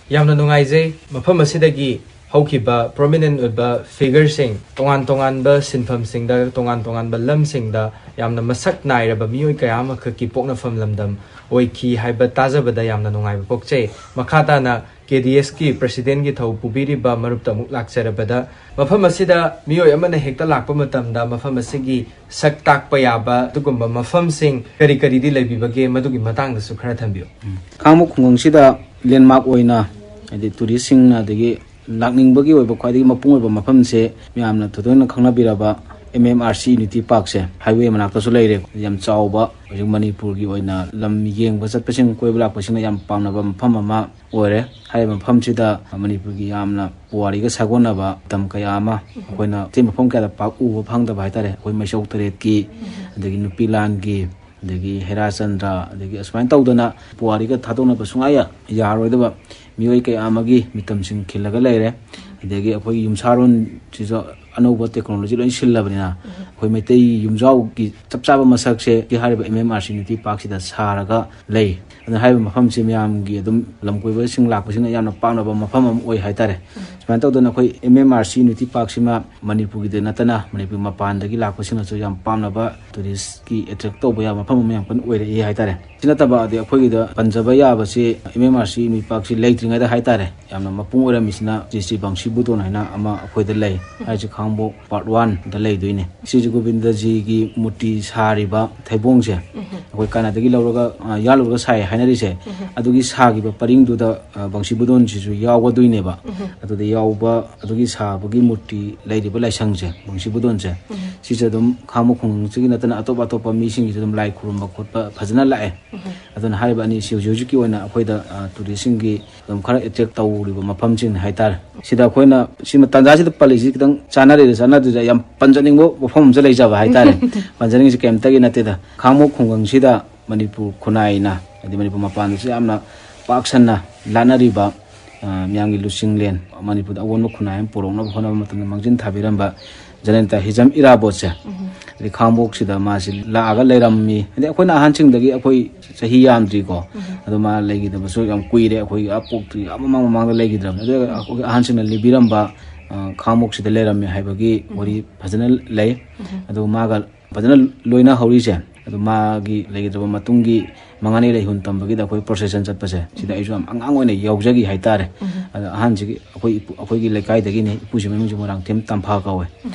ꯌꯥꯝꯅ ꯅꯨꯡꯉꯥꯏꯖꯩ꯫ ꯃꯐꯝ ꯑꯁꯤꯗꯒꯤ ꯍꯧꯈꯤꯕ ꯄ꯭ꯔꯣꯃꯤꯅꯦꯟ ꯑꯣꯏꯕ ꯐꯤꯒꯔꯁꯤꯡ, ꯇꯣꯉꯥꯟ ꯇꯣꯉꯥꯟꯕ ꯁꯤꯟꯐꯝꯁꯤꯡꯗ, ꯇꯣꯉꯥꯟ ꯇꯣꯉꯥꯟꯕ ꯂꯝꯁꯤꯡꯗ ꯌꯥꯝꯅ ꯃꯁꯛ ꯅꯥꯏꯔꯕ ꯃꯤꯑꯣꯏ ꯀꯌꯥ ꯑꯃꯈꯛꯀꯤ ꯄꯣꯛꯅꯐꯝ ꯂꯝꯗꯝ ꯑꯣꯏꯈꯤ ꯍꯥꯏꯕ ꯇꯥꯖꯕꯗ ꯌꯥꯝꯅ ꯅꯨꯡꯉꯥꯏꯕ ꯄꯣꯛꯆꯩ꯫ ꯃꯈꯥ ꯇꯥꯅ ꯀꯦ ꯗꯤ ꯑꯦꯁꯀꯤ ꯄ꯭ꯔꯁꯤꯗꯦꯟꯒꯤ ꯊꯧ ꯄꯨꯕꯤꯔꯤꯕ ꯃꯔꯨꯞꯇ ꯑꯃꯨꯛ ꯂꯥꯛꯆꯔꯕꯗ, ꯃꯐꯝ ꯑꯁꯤꯗ ꯃꯤꯑꯣꯏ ꯑꯃꯅ ꯍꯦꯛꯇ ꯂꯥꯛꯄ ꯃꯇꯝꯗ ꯃꯐꯝ ꯑꯁꯤꯒꯤ ꯁꯛ ꯇꯥꯛꯄ ꯌꯥꯕ ꯑꯗꯨꯒꯨꯝꯕ ꯃꯐꯝꯁꯤꯡ ꯀꯔꯤ ꯀꯔꯤꯗꯤ ꯂꯩꯕꯤꯕꯒꯦ, ꯃꯗꯨꯒꯤ ꯃꯇꯥꯡꯗꯁꯨ ꯈꯔ ꯊꯝꯕꯤꯌꯨ꯫ ꯈꯥꯉꯕꯣꯛ ꯈꯨꯡꯒꯪꯁꯤꯗ ꯂꯦꯟꯃꯥꯔꯛ ꯑꯣꯏꯅ, ꯍꯥꯏꯗꯤ ꯇꯨꯔꯤꯁꯁꯤꯡꯅ ꯑꯗꯒꯤ ꯂꯥꯛꯅꯤꯡꯕꯒꯤ ꯑꯣꯏꯕ ꯈ꯭ꯋꯥꯏꯗꯒꯤ ꯃꯄꯨꯡ ꯑꯣꯏꯕ ꯃꯐꯝꯁꯦ ꯃꯌꯥꯝꯅ ꯊꯣꯏꯗꯣꯛꯅ ꯈꯪꯅꯕꯤꯔꯕ M M R C unity ꯄꯥꯔꯛꯁꯦ ꯍꯥꯏꯋꯦ ꯃꯅꯥꯛꯇꯁꯨ ꯂꯩꯔꯦ꯫ ꯌꯥꯝ ꯆꯥꯎꯕ, ꯍꯧꯖꯤꯛ ꯃꯅꯤꯄꯨꯔꯒꯤ ꯑꯣꯏꯅ ꯂꯝ ꯌꯦꯡꯕ ꯆꯠꯄꯁꯤꯡ, ꯀꯣꯏꯕ ꯂꯥꯛꯄꯁꯤꯡꯅ ꯌꯥꯝ ꯄꯥꯝꯅꯕ ꯃꯐꯝ ꯑꯃ ꯑꯣꯏꯔꯦ꯫ ꯍꯥꯏꯔꯤꯕ ꯃꯐꯝꯁꯤꯗ ꯃꯅꯤꯄꯨꯔꯒꯤ ꯌꯥꯝꯅ ꯄꯨꯋꯥꯔꯤꯒ ꯁꯥꯒꯣꯟꯅꯕ ꯃꯇꯝ ꯀꯌꯥ ꯑꯃ ꯑꯩꯈꯣꯏꯅ ꯑꯇꯩ ꯃꯐꯝ ꯀꯌꯥꯗ ꯄꯥꯛ ꯎꯕ ꯐꯪꯗꯕ ꯍꯥꯏꯇꯥꯔꯦ꯫ ꯑꯩꯈꯣꯏ ꯃꯩꯁꯧ ꯇꯔꯦꯠꯀꯤ, ꯑꯗꯒꯤ ꯅꯨꯄꯤ ꯂꯥꯟꯒꯤ, ꯑꯗꯒꯤ ꯍꯦꯔꯥ ꯆꯟꯗ꯭ꯔ, ꯑꯗꯒꯤ ꯑꯁꯨꯃꯥꯏꯅ ꯇꯧꯗꯅ ꯄꯨꯋꯥꯔꯤꯒ ꯊꯥꯗꯣꯛꯅꯕ ꯁꯨꯡꯌꯥ ꯌꯥ-, ꯌꯥꯔꯣꯏꯗꯕ ꯃꯤꯑꯣꯏ ꯀꯌꯥ ꯑꯃꯒꯤ ꯃꯤꯇꯝꯁꯤꯡ ꯈꯤꯜꯂꯒ ꯂꯩꯔꯦ꯫ ꯑꯗꯒꯤ ꯑꯩꯈꯣꯏꯒꯤ ꯌꯨꯝꯁꯥꯔꯣꯟꯁꯤꯁꯨ ꯑꯅꯧꯕ ꯇꯦꯛꯅꯣꯂꯣꯖꯤ ꯂꯣꯏ ꯁꯤꯜꯂꯕꯅꯤꯅ, ꯑꯩꯈꯣꯏ ꯃꯩꯇꯩ ꯌꯨꯝꯖꯥꯎꯒꯤ ꯆꯞ ꯆꯥꯕ ꯃꯁꯛꯁꯦ ꯍꯥꯏꯔꯤꯕ M M R C unity ꯄꯥꯔꯛꯁꯤꯗ ꯁꯥꯔꯒ ꯂꯩ꯫ ꯑꯗꯨꯅ ꯍꯥꯏꯔꯤꯕ ꯃꯐꯝꯁꯤ ꯃꯌꯥꯝꯒꯤ ꯑꯗꯨꯝ ꯂꯝ ꯀꯣꯏꯕꯁꯤꯡ ꯂꯥꯛꯄꯁꯤꯡꯅ ꯌꯥꯝꯅ ꯄꯥꯝꯅꯕ ꯃꯐꯝ ꯑꯃ ꯑꯣꯏ ꯍꯥꯏꯇꯥꯔꯦ꯫ ꯁꯨꯃꯥꯏꯅ ꯇꯧꯗꯅ ꯑꯩꯈꯣꯏ M M R C unity ꯄꯥꯔꯛꯁꯤꯃ ꯃꯅꯤꯄꯨꯔꯒꯤꯗ ꯅꯠꯇꯅ ꯃꯅꯤꯄꯨꯔ ꯃꯄꯥꯟꯗꯒꯤ ꯂꯥꯛꯄꯁꯤꯡꯅꯁꯨ ꯌꯥꯝ ꯄꯥꯝꯅꯕ ꯇꯨꯔꯤꯁꯀꯤ ꯑꯦꯇ꯭ꯔꯦꯛ ꯇꯧꯕ ꯌꯥꯕ ꯃꯐꯝ ꯑꯃ ꯌꯥꯝ ꯀꯟꯅ ꯑꯣꯏꯔꯛꯏ ꯍꯥꯏꯇꯥꯔꯦ꯫ ꯁꯤ ꯅꯠꯇꯕ ꯑꯗꯩ ꯑꯩꯈꯣꯏꯒꯤꯗ ꯄꯟꯖꯕ ꯌꯥꯕꯁꯤ, M M R C unity ꯄꯥꯔꯛꯁꯤ ꯂꯩꯇ꯭ꯔꯤꯉꯩꯗ ꯍꯥꯏꯇꯥꯔꯦ, ꯌꯥꯝꯅ ꯃꯄꯨꯡ ꯑꯣꯏꯔꯝꯃꯤꯁꯤꯅ ꯁ꯭ꯔꯤ ꯁ꯭ꯔꯤ ꯕꯪꯁꯤ ꯕꯨꯗꯣꯟ ꯍꯥꯏꯅ ꯑꯃ ꯑꯩꯈꯣꯏꯗ ꯂꯩ꯫ ꯍꯥꯏꯔꯤꯁꯤ ꯈꯥꯡꯕꯣꯛ ꯄꯥꯔꯠ ꯋꯥꯟꯗ ꯂꯩꯗꯣꯏꯅꯦ꯫ ꯁ꯭ꯔꯤ ꯒꯣꯕꯤꯟꯗꯖꯤꯒꯤ ꯃꯨꯔꯇꯤ ꯁꯥꯔꯤꯕ ꯊꯩꯕꯣꯡꯁꯦ ꯑꯩꯈꯣꯏ ꯀꯅꯥꯗꯒꯤ ꯂꯧꯔꯒ, ꯑ, ꯌꯥꯜꯂꯨꯔꯒ ꯁꯥꯏ ꯍꯥꯏꯅꯔꯤꯁꯦ, ꯑꯗꯨꯒꯤ ꯁꯥꯈꯤꯕ ꯄꯔꯤꯡꯗꯨꯗ, ꯑ, ꯕꯪꯁꯤ ꯕꯨꯗꯣꯟꯁꯤꯁꯨ ꯌꯥꯎꯒꯗꯣꯏꯅꯦꯕ꯫ ꯑꯗꯨꯗ ꯌꯥꯎꯕ, ꯑꯗꯨꯒꯤ ꯁꯥꯕꯒꯤ ꯃꯨꯔꯇꯤ ꯂꯩꯔꯤꯕ ꯂꯥꯏꯁꯪꯁꯦ, ꯕꯪꯁꯤ ꯕꯨꯗꯣꯟꯁꯦ, ꯁꯤꯁꯦ ꯑꯗꯨꯝ ꯈꯥꯡꯕꯣꯛ ꯈꯨꯡꯒꯪꯁꯤꯒꯤ ꯅꯠꯇꯅ ꯑꯇꯣꯞ ꯑꯇꯣꯞꯄ ꯃꯤꯁꯤꯡꯒꯤꯁꯨ ꯑꯗꯨꯝ ꯂꯥꯏ ꯈꯨꯔꯨꯝꯕ ꯈꯣꯠꯄ ꯐꯖꯅ ꯂꯥꯛꯑꯦ꯫ ꯑꯗꯨꯅ ꯍꯥꯏꯔꯤꯕ ꯑꯅꯤꯁꯤ ꯍꯧꯖꯤꯛ ꯍꯧꯖꯤꯛꯀꯤ ꯑꯣꯏꯅ ꯑꯩꯈꯣꯏꯗ, ꯑ, ꯇꯨꯔꯤꯁꯁꯤꯡꯒꯤ ꯑꯗꯨꯝ ꯈꯔ ꯑꯦꯇ꯭ꯔꯦꯛ ꯇꯧꯔꯤꯕ ꯃꯐꯝꯁꯤꯡꯅꯤ ꯍꯥꯏꯇꯥꯔꯦ꯫ ꯁꯤꯗ ꯑꯩꯈꯣꯏꯅ ꯁꯤꯃ ꯇꯥꯟꯖꯥꯁꯤꯗ ꯄꯜꯂꯤꯁꯤ ꯈꯤꯇꯪ ꯆꯥꯟꯅꯔꯤꯔ ꯆꯥꯟꯅꯗ꯭ꯔꯤꯔ ꯌꯥꯝ ꯄꯟꯖꯅꯤꯡꯕ ꯋꯥꯐꯝ ꯑꯃꯁꯨ ꯂꯩꯖꯕ ꯍꯥꯏꯇꯥꯔꯦ꯫ ꯄꯟꯖꯅꯤꯡꯉꯤꯁꯤ ꯀꯩꯝꯇꯒꯤ ꯅꯠꯇꯦꯗ꯫ ꯈꯥꯡꯕꯣꯛ ꯈꯨꯡꯒꯪꯁꯤꯗ ꯃꯅꯤꯄꯨꯔ ꯈꯨꯟꯅꯥꯏꯅ, ꯍꯥꯏꯗꯤ ꯃꯅꯤꯄꯨꯔ ꯃꯄꯥꯟꯗꯁꯨ ꯌꯥꯝꯅ ꯄꯥꯛ ꯁꯟꯅ ꯂꯥꯠꯅꯔꯤꯕ, ꯑ, ꯃꯤꯌꯥꯝꯒꯤ ꯂꯨꯆꯤꯡꯂꯦꯟ, ꯃꯅꯤꯄꯨꯔꯗ ꯑꯑꯣꯟꯕ ꯈꯨꯟꯅꯥꯏ ꯑꯃ ꯄꯨꯔꯛꯅꯕ ꯍꯣꯠꯅꯕ ꯃꯇꯝꯗ ꯃꯥꯡꯖꯤꯟ ꯊꯥꯕꯤꯔꯝꯕ ꯖꯅꯦꯇꯥ ꯍꯤꯖꯝ ꯏꯔꯥꯕꯣꯠꯁꯦ, ꯍꯥꯏꯗꯤ ꯈꯥꯡꯕꯣꯛꯁꯤꯗ ꯃꯥꯁꯤ ꯂꯥꯛꯑꯒ ꯂꯩꯔꯝꯃꯤ꯫ ꯍꯥꯏꯗꯤ ꯑꯩꯈꯣꯏꯅ ꯑꯍꯟꯁꯤꯡꯗꯒꯤ ꯑꯩꯈꯣꯏ ꯆꯍꯤ ꯌꯥꯝꯗ꯭ꯔꯤꯀꯣ, ꯑꯗꯣ ꯃꯥ ꯂꯩꯈꯤꯗꯕꯁꯨ ꯌꯥꯝ ꯀꯨꯏꯔꯦ, ꯑꯩꯈꯣꯏꯒꯤ ꯑꯥ ꯄꯣꯛꯇ꯭ꯔꯤ, ꯑꯥ ꯃꯃꯥꯡ ꯃꯃꯥꯡꯗ ꯂꯩꯈꯤꯗ꯭ꯔꯕꯅꯤ꯫ ꯑꯗꯨꯒ ꯑꯩꯈꯣꯏꯒꯤ ꯑꯍꯟꯁꯤꯡꯅ ꯂꯤꯕꯤꯔꯝꯕ, ꯑ, ꯈꯥꯡꯕꯣꯛꯁꯤꯗ ꯂꯩꯔꯝꯃꯦ ꯍꯥꯏꯕꯒꯤ ꯋꯥꯔꯤ ꯐꯖꯅ ꯂꯩ꯫ ꯑꯗꯨꯒ ꯃꯥꯒ ꯐꯖꯅ ꯂꯣꯏꯅꯍꯧꯔꯤꯁꯦ, ꯑꯗꯨ ꯃꯥꯒꯤ ꯂꯩꯈꯤꯗ꯭ꯔꯕ ꯃꯇꯨꯡꯒꯤ ꯃꯉꯥꯅꯤ ꯂꯩꯍꯨꯟ ꯇꯝꯕꯒꯤꯗ ꯑꯩꯈꯣꯏ ꯄ꯭ꯔꯣꯁꯦꯁꯟ ꯆꯠꯄꯁꯦ, ꯁꯤꯗ ꯑꯩꯁꯨ ꯌꯥꯝ ꯑꯉꯥꯡ ꯑꯣꯏꯅ ꯌꯥꯎꯖꯈꯤ ꯍꯥꯏꯇꯥꯔꯦ꯫ ꯑꯗꯣ ꯑꯍꯥꯟꯁꯤꯒꯤ ꯑꯩꯈꯣꯏ ꯏꯄꯨ-, ꯑꯩꯈꯣꯏꯒꯤ ꯂꯩꯀꯥꯏꯗꯒꯤꯅꯤ, ꯏꯄꯨꯁꯤ ꯃꯃꯤꯡꯁꯤ ꯃꯣꯏꯔꯥꯡꯊꯦꯝ ꯇꯝꯐꯥ ꯀꯧꯋꯦ꯫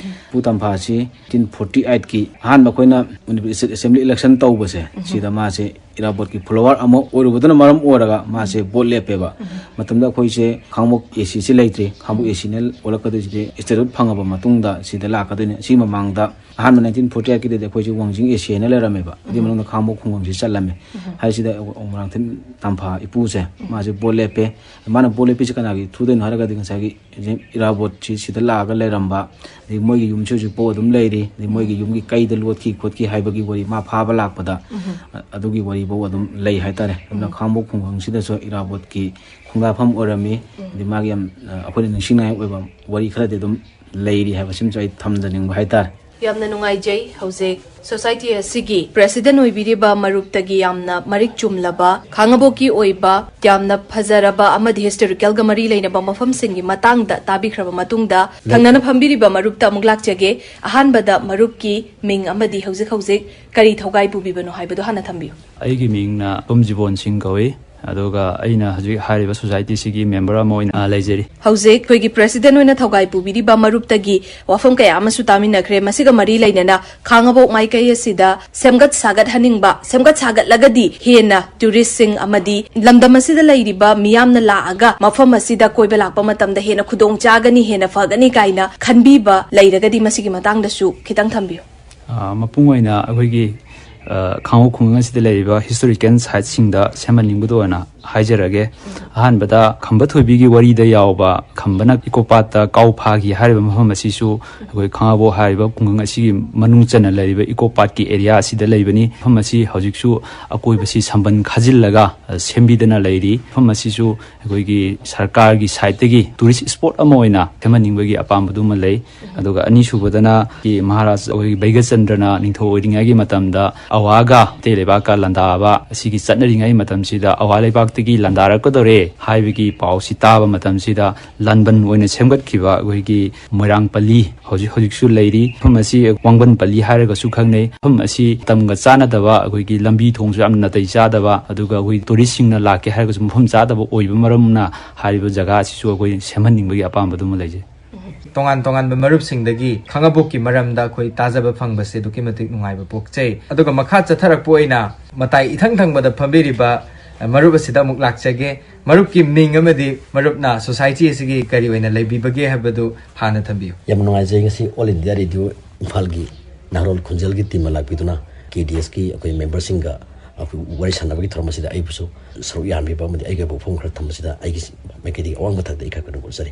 ꯏꯄꯨ ꯇꯝꯐꯥꯁꯤ ꯅꯥꯏꯟꯇꯤꯟ ꯐꯣꯔꯇꯤ ꯑꯩꯠꯀꯤ ꯑꯍꯥꯟꯕ ꯑꯩꯈꯣꯏꯅ ꯃꯅꯤꯄꯨꯔ ꯏꯁꯇꯦꯠ ꯑꯦꯁꯦꯝꯕ꯭ꯂꯤ ꯏꯂꯦꯛꯁꯟ ꯇꯧꯕꯁꯦ, ꯁꯤꯗ ꯃꯥꯁꯦ ꯏꯔꯥꯕꯣꯠꯀꯤ ꯐꯣꯂꯣꯋꯔ ꯑꯃ ꯑꯣꯏꯔꯨꯕꯗꯨꯅ ꯃꯔꯝ ꯑꯣꯏꯔꯒ ꯃꯥꯁꯦ ꯚꯣꯠ ꯂꯦꯞꯄꯦꯕ꯫ ꯃꯇꯝꯗ ꯑꯩꯈꯣꯏꯁꯦ ꯈꯥꯡꯉꯕꯣꯛ ꯑꯦ ꯁꯤꯁꯤ ꯂꯩꯇ꯭ꯔꯤ꯫ ꯈꯥꯡꯉꯕꯣꯛ ꯑꯦ ꯁꯤꯅ ꯑꯣꯜꯂꯛꯀꯗꯣꯏꯁꯤꯗꯤ ꯏꯁꯇꯦꯠꯍꯨꯗ ꯐꯪꯉꯕ ꯃꯇꯨꯡꯗ ꯁꯤꯗ ꯂꯥꯛꯀꯗꯣꯏꯅꯦ꯫ ꯁꯤ ꯃꯃꯥꯡꯗ ꯑꯍꯥꯟꯕ ꯅꯥꯏꯟꯇꯤꯟ ꯐꯣꯔꯇꯤ ꯑꯩꯠꯀꯤꯗꯗꯤ ꯑꯩꯈꯣꯏꯁꯦ ꯋꯥꯡꯖꯤꯡ ꯑꯦ ꯁꯤ ꯍꯥꯏꯅ ꯂꯩꯔꯝꯃꯦꯕ꯫ ꯑꯗꯨꯒꯤ ꯃꯅꯨꯡꯗ ꯈꯥꯡꯉꯕꯣꯛ ꯈꯨꯡꯒꯪꯁꯤ ꯆꯜꯂꯝꯃꯦ꯫ ꯍꯥꯏꯁꯤꯗ ꯃꯣꯏꯔꯥꯡꯊꯦꯝ ꯇꯝꯐꯥ ꯏꯄꯨꯁꯦ, ꯃꯥꯁꯦ ꯚꯣꯠ ꯂꯦꯞꯄꯦ꯫ ꯃꯥꯅ ꯚꯣꯠ ꯂꯦꯞꯄꯤꯁꯦ ꯀꯅꯥꯒꯤ ꯊ꯭ꯔꯨꯗꯩꯅꯣ ꯍꯥꯏꯔꯒꯗꯤ ꯉꯁꯥꯏꯒꯤ ꯏꯔꯥꯕꯣꯠꯁꯤ ꯁꯤꯗ ꯂꯥꯛꯑꯒ ꯂꯩꯔꯝꯕ, ꯑꯗꯩ ꯃꯣꯏꯒꯤ ꯌꯨꯝꯁꯤ ꯍꯧꯖꯤꯛꯐꯥꯎ ꯑꯗꯨꯝ ꯂꯩꯔꯤ, ꯑꯗꯩ ꯃꯣꯏꯒꯤ ꯌꯨꯝꯒꯤ ꯀꯩꯗ ꯂꯣꯠꯈꯤ ꯈꯣꯠꯈꯤ ꯍꯥꯏꯕꯒꯤ ꯋꯥꯔꯤ, ꯃꯥ ꯐꯥꯕ ꯂꯥꯛꯄꯗ, ꯑ-, ꯑꯗꯨꯒꯤ ꯋꯥꯔꯤꯐꯥꯎ ꯑꯗꯨꯝ ꯂꯩ ꯍꯥꯏꯇꯥꯔꯦ꯫ ꯑꯗꯨꯅ ꯈꯥꯡꯉꯕꯣꯛ ꯈꯨꯡꯒꯪꯁꯤꯗꯁꯨ ꯏꯔꯥꯕꯣꯠꯀꯤ ꯈꯣꯡꯗꯥꯐꯝ ꯑꯣꯏꯔꯝꯃꯤ꯫ ꯑꯗꯩ ꯃꯥꯒꯤ ꯌꯥꯝ, ꯑ, ꯑꯩꯈꯣꯏꯅ ꯅꯤꯡꯁꯤꯡꯅꯤꯡꯉꯥꯏ ꯑꯣꯏꯕ ꯋꯥꯔꯤ ꯈꯔꯗꯤ ꯑꯗꯨꯝ ꯂꯩꯔꯤ ꯍꯥꯏꯕꯁꯤꯃꯁꯨ ꯑꯩ ꯊꯝꯖꯅꯤꯡꯕ ꯍꯥꯏꯇꯥꯔꯦ꯫ ꯌꯥꯝꯅ ꯅꯨꯡꯉꯥꯏꯖꯩ꯫ ꯍꯧꯖꯤꯛ ꯁꯣꯁꯥꯏꯇꯤ ꯑꯁꯤꯒꯤ ꯄ꯭ꯔꯦꯁꯤꯗꯦꯟ ꯑꯣꯏꯕꯤꯔꯤꯕ ꯃꯔꯨꯞꯇꯒꯤ ꯌꯥꯝꯅ ꯃꯔꯤꯛ ꯆꯨꯝꯂꯕ, ꯈꯥꯡꯉꯕꯣꯛꯀꯤ ꯑꯣꯏꯕ ꯌꯥꯝꯅ ꯐꯖꯔꯕ ꯑꯃꯗꯤ ꯍꯤꯁꯇꯣꯔꯤꯀꯦꯜꯒ ꯃꯔꯤ ꯂꯩꯅꯕ ꯃꯐꯝꯁꯤꯡꯒꯤ ꯃꯇꯥꯡꯗ ꯇꯥꯕꯤꯈ꯭ꯔꯕ ꯃꯇꯨꯡꯗ, ꯊꯪꯅꯅ ꯐꯝꯕꯤꯔꯤꯕ ꯃꯔꯨꯞꯇ ꯑꯃꯨꯛ ꯂꯥꯛꯆꯒꯦ꯫ ꯑꯍꯥꯟꯕꯗ ꯃꯔꯨꯞꯀꯤ ꯃꯤꯡ ꯑꯃꯗꯤ ꯍꯧꯖꯤꯛ ꯍꯧꯖꯤꯛ ꯀꯔꯤ ꯊꯧꯒꯥꯏ ꯄꯨꯕꯤꯕꯅꯣ ꯍꯥꯏꯕꯗꯨ ꯍꯥꯟꯅ ꯊꯝꯕꯤꯌꯨ꯫ ꯑꯩꯒꯤ ꯃꯤꯡꯅ ꯇꯣꯝꯖꯤꯕꯣꯟ ꯁꯤꯡ ꯀꯧꯏ꯫ ꯑꯗꯨꯒ ꯑꯩꯅ ꯍꯧꯖꯤꯛ ꯍꯥꯏꯔꯤꯕ ꯁꯣꯁꯥꯏꯇꯤꯁꯤꯒꯤ ꯃꯦꯝꯕꯔ ꯑꯃ ꯑꯣꯏꯅ, ꯑ, ꯂꯩꯖꯔꯤ꯫ ꯍꯧꯖꯤꯛ ꯑꯩꯈꯣꯏꯒꯤ ꯄ꯭ꯔꯦꯁꯤꯗꯦꯟ ꯑꯣꯏꯅ ꯊꯧꯒꯥꯏ ꯄꯨꯕꯤꯔꯤꯕ ꯃꯔꯨꯞꯇꯒꯤ ꯋꯥꯐꯝ ꯀꯌꯥ ꯑꯃꯁꯨ ꯇꯥꯃꯤꯟꯅꯈ꯭ꯔꯦ꯫ ꯃꯁꯤꯒ ꯃꯔꯤ ꯂꯩꯅꯅ ꯈꯥꯡꯉꯕꯣꯛ ꯃꯥꯏꯀꯩ ꯑꯁꯤꯗ ꯁꯦꯝꯒꯠ ꯁꯥꯒꯠꯍꯟꯅꯤꯡꯕ, ꯁꯦꯝꯒꯠ ꯁꯥꯒꯠꯂꯒꯗꯤ ꯍꯦꯟꯅ ꯇꯨꯔꯤꯁꯁꯤꯡ ꯑꯃꯗꯤ ꯂꯝꯗꯝ ꯑꯁꯤꯗ ꯂꯩꯔꯤꯕ ꯃꯤꯌꯥꯝꯅ ꯂꯥꯛꯑꯒ ꯃꯐꯝ ꯑꯁꯤꯗ ꯀꯣꯏꯕ ꯂꯥꯛꯄ ꯃꯇꯝꯗ ꯍꯦꯟꯅ ꯈꯨꯗꯣꯡ ꯆꯥꯒꯅꯤ, ꯍꯦꯟꯅ ꯐꯒꯅꯤ ꯀꯥꯏꯅ ꯈꯟꯕꯤꯕ ꯂꯩꯔꯒꯗꯤ ꯃꯁꯤꯒꯤ ꯃꯇꯥꯡꯗꯁꯨ ꯈꯤꯇꯪ ꯊꯝꯕꯤꯌꯨ꯫ ꯑ, ꯃꯄꯨꯡ ꯑꯣꯏꯅ ꯑꯩꯈꯣꯏꯒꯤ, ꯑ, ꯈꯥꯡꯉꯕꯣꯛ ꯈꯨꯡꯒꯪ ꯑꯁꯤꯗ ꯂꯩꯔꯤꯕ ꯍꯤꯁꯇꯣꯔꯤꯀꯦꯜ ꯁꯥꯏꯠꯁꯤꯡꯗ ꯁꯦꯝꯍꯟꯅꯤꯡꯕꯗ ꯑꯣꯏꯅ ꯍꯥꯏꯖꯔꯒꯦ꯫ ꯑꯍꯥꯟꯕꯗ ꯈꯝꯕ ꯊꯣꯏꯕꯤꯒꯤ ꯋꯥꯔꯤꯗ ꯌꯥꯎꯕ ꯈꯝꯕꯅ ꯏꯀꯣ ꯄꯥꯠꯇ ꯀꯥꯎ ꯐꯥꯈꯤ ꯍꯥꯏꯔꯤꯕ ꯃꯐꯝ ꯑꯁꯤꯁꯨ ꯑꯩꯈꯣꯏ ꯈꯥꯡꯉꯕꯣꯛ ꯍꯥꯏꯔꯤꯕ ꯈꯨꯡꯒꯪ ꯑꯁꯤꯒꯤ ꯃꯅꯨꯡ ꯆꯟꯅ ꯂꯩꯔꯤꯕ ꯏꯀꯣ ꯄꯥꯠꯀꯤ ꯑꯦꯔꯤꯌꯥ ꯑꯁꯤꯗ ꯂꯩꯕꯅꯤ꯫ ꯃꯐꯝ ꯑꯁꯤ ꯍꯧꯖꯤꯛꯁꯨ ꯑꯀꯣꯏꯕꯁꯤ ꯁꯝꯕꯟ ꯈꯥꯖꯤꯜꯂꯒ, ꯑ, ꯁꯦꯝꯕꯤꯗꯅ ꯂꯩꯔꯤ꯫ ꯃꯐꯝ ꯑꯁꯤꯁꯨ ꯑꯩꯈꯣꯏꯒꯤ ꯁꯔꯀꯥꯔꯒꯤ ꯁꯥꯏꯠꯇꯒꯤ ꯇꯨꯔꯤꯁ ꯏꯁꯄꯣꯠ ꯑꯃ ꯑꯣꯏꯅ ꯁꯦꯝꯍꯟꯅꯤꯡꯕꯒꯤ ꯑꯄꯥꯝꯕꯗꯨꯃ ꯂꯩ꯫ ꯑꯗꯨꯒ ꯑꯅꯤꯁꯨꯕꯗꯅ ꯃꯍꯥꯔꯥꯖ ꯑꯩꯈꯣꯏꯒꯤ ꯕꯩꯒꯆꯟꯗ꯭ꯔꯅ ꯅꯤꯡꯊꯧ ꯑꯣꯏꯔꯤꯉꯩꯒꯤ ꯃꯇꯝꯗ ꯑꯋꯥꯒ ꯃꯩꯇꯩ ꯂꯩꯕꯥꯛꯀ ꯂꯥꯟꯗꯥꯕ ꯑꯁꯤꯒꯤ ꯆꯠꯅꯔꯤꯉꯩ ꯃꯇꯝꯁꯤꯗ, ꯑꯋꯥ ꯂꯩꯕꯥꯛꯇꯒꯤ ꯂꯥꯟꯗꯥꯔꯛꯀꯗꯧꯔꯦ ꯍꯥꯏꯕꯒꯤ ꯄꯥꯎꯁꯤ ꯇꯥꯕ ꯃꯇꯝꯁꯤꯗ, ꯂꯥꯟꯕꯟ ꯑꯣꯏꯅ ꯁꯦꯝꯒꯠꯈꯤꯕ ꯑꯩꯈꯣꯏꯒꯤ ꯃꯣꯏꯔꯥꯡ ꯄꯜꯂꯤ, ꯍꯧꯖꯤꯛ ꯍꯧꯖꯤꯛꯁꯨ ꯂꯩꯔꯤ꯫ ꯃꯐꯝ ꯑꯁꯤ ꯋꯥꯡꯕꯟ ꯄꯜꯂꯤ ꯍꯥꯏꯔꯒꯁꯨ ꯈꯪꯅꯩ꯫ ꯃꯐꯝ ꯑꯁꯤ ꯃꯇꯝꯒ ꯆꯥꯟꯅꯗꯕ, ꯑꯩꯈꯣꯏꯒꯤ ꯂꯝꯕꯤ ꯊꯣꯡꯁꯨ ꯌꯥꯝꯅ ꯅꯥꯇꯩ ꯆꯥꯗꯕ, ꯑꯗꯨꯒ ꯑꯩꯈꯣꯏ ꯇꯨꯔꯤꯁꯁꯤꯡꯅ ꯂꯥꯛꯀꯦ ꯍꯥꯏꯔꯒꯁꯨ ꯃꯐꯝ ꯆꯥꯗꯕ ꯑꯣꯏꯕ ꯃꯔꯝꯅ, ꯍꯥꯏꯔꯤꯕ ꯖꯒꯥ ꯑꯁꯤꯁꯨ ꯑꯩꯈꯣꯏ ꯁꯦꯝꯍꯟꯅꯤꯡꯕꯒꯤ ꯑꯄꯥꯝꯕꯗꯨꯃ ꯂꯩꯖꯩ꯫ ꯇꯣꯉꯥꯟ ꯇꯣꯉꯥꯟꯕ ꯃꯔꯨꯞꯁꯤꯡꯗꯒꯤ ꯈꯥꯉꯕꯣꯛꯀꯤ ꯃꯔꯝꯗ ꯑꯩꯈꯣꯏ ꯇꯥꯖꯕ ꯐꯪꯕꯁꯦ ꯑꯗꯨꯛꯀꯤ ꯃꯇꯤꯛ ꯅꯨꯡꯉꯥꯏꯕ ꯄꯣꯛꯆꯩ꯫ ꯑꯗꯨꯒ ꯃꯈꯥ ꯆꯠꯊꯔꯛꯄ ꯑꯣꯏꯅ ꯃꯇꯥꯏ ꯏꯊꯪ ꯊꯪꯕꯗ ꯐꯝꯕꯤꯔꯤꯕ ꯃꯔꯨꯞ ꯑꯁꯤꯗ ꯑꯃꯨꯛ ꯂꯥꯛꯆꯒꯦ꯫ ꯃꯔꯨꯞꯀꯤ ꯃꯤꯡ ꯑꯃꯗꯤ ꯃꯔꯨꯞꯅ ꯁꯣꯁꯥꯏꯇꯤ ꯑꯁꯤꯒꯤ ꯀꯔꯤ ꯑꯣꯏꯅ ꯂꯩꯕꯤꯕꯒꯦ ꯍꯥꯏꯕꯗꯨ ꯍꯥꯟꯅ ꯊꯝꯕꯤꯌꯨ꯫ ꯌꯥꯝ ꯅꯨꯡꯉꯥꯏꯖꯩ, ꯉꯁꯤ ꯑꯣꯜ ꯏꯟꯗꯤꯌꯥ ꯔꯦꯗꯤꯑꯣ ꯏꯝꯐꯥꯜꯒꯤ ꯅꯍꯥꯔꯣꯜ ꯈꯣꯟꯖꯦꯜꯒꯤ ꯇꯤꯝꯅ ꯂꯥꯛꯄꯤꯗꯨꯅ ꯀꯦ ꯗꯤ ꯑꯦꯁꯀꯤ ꯑꯩꯈꯣꯏ ꯃꯦꯝꯕꯔꯁꯤꯡꯒ ꯑꯩꯈꯣꯏ ꯋꯥꯔꯤ ꯁꯥꯟꯅꯕꯒꯤ ꯊꯧꯔꯝ ꯑꯁꯤꯗ ꯑꯩꯕꯨꯁꯨ ꯁꯔꯨꯛ ꯌꯥꯍꯟꯕꯤꯕ ꯑꯃꯗꯤ ꯑꯩꯒꯤ ꯑꯣꯏꯕ ꯋꯥꯐꯝ ꯈꯔ ꯊꯝꯕꯁꯤꯗ ꯑꯩꯒꯤ ꯃꯥꯏꯀꯩꯗꯒꯤ ꯑꯋꯥꯡꯕ ꯊꯥꯛꯇ ꯏꯀꯥꯏ ꯈꯨꯝꯅꯕ ꯎꯠꯆꯔꯤ꯫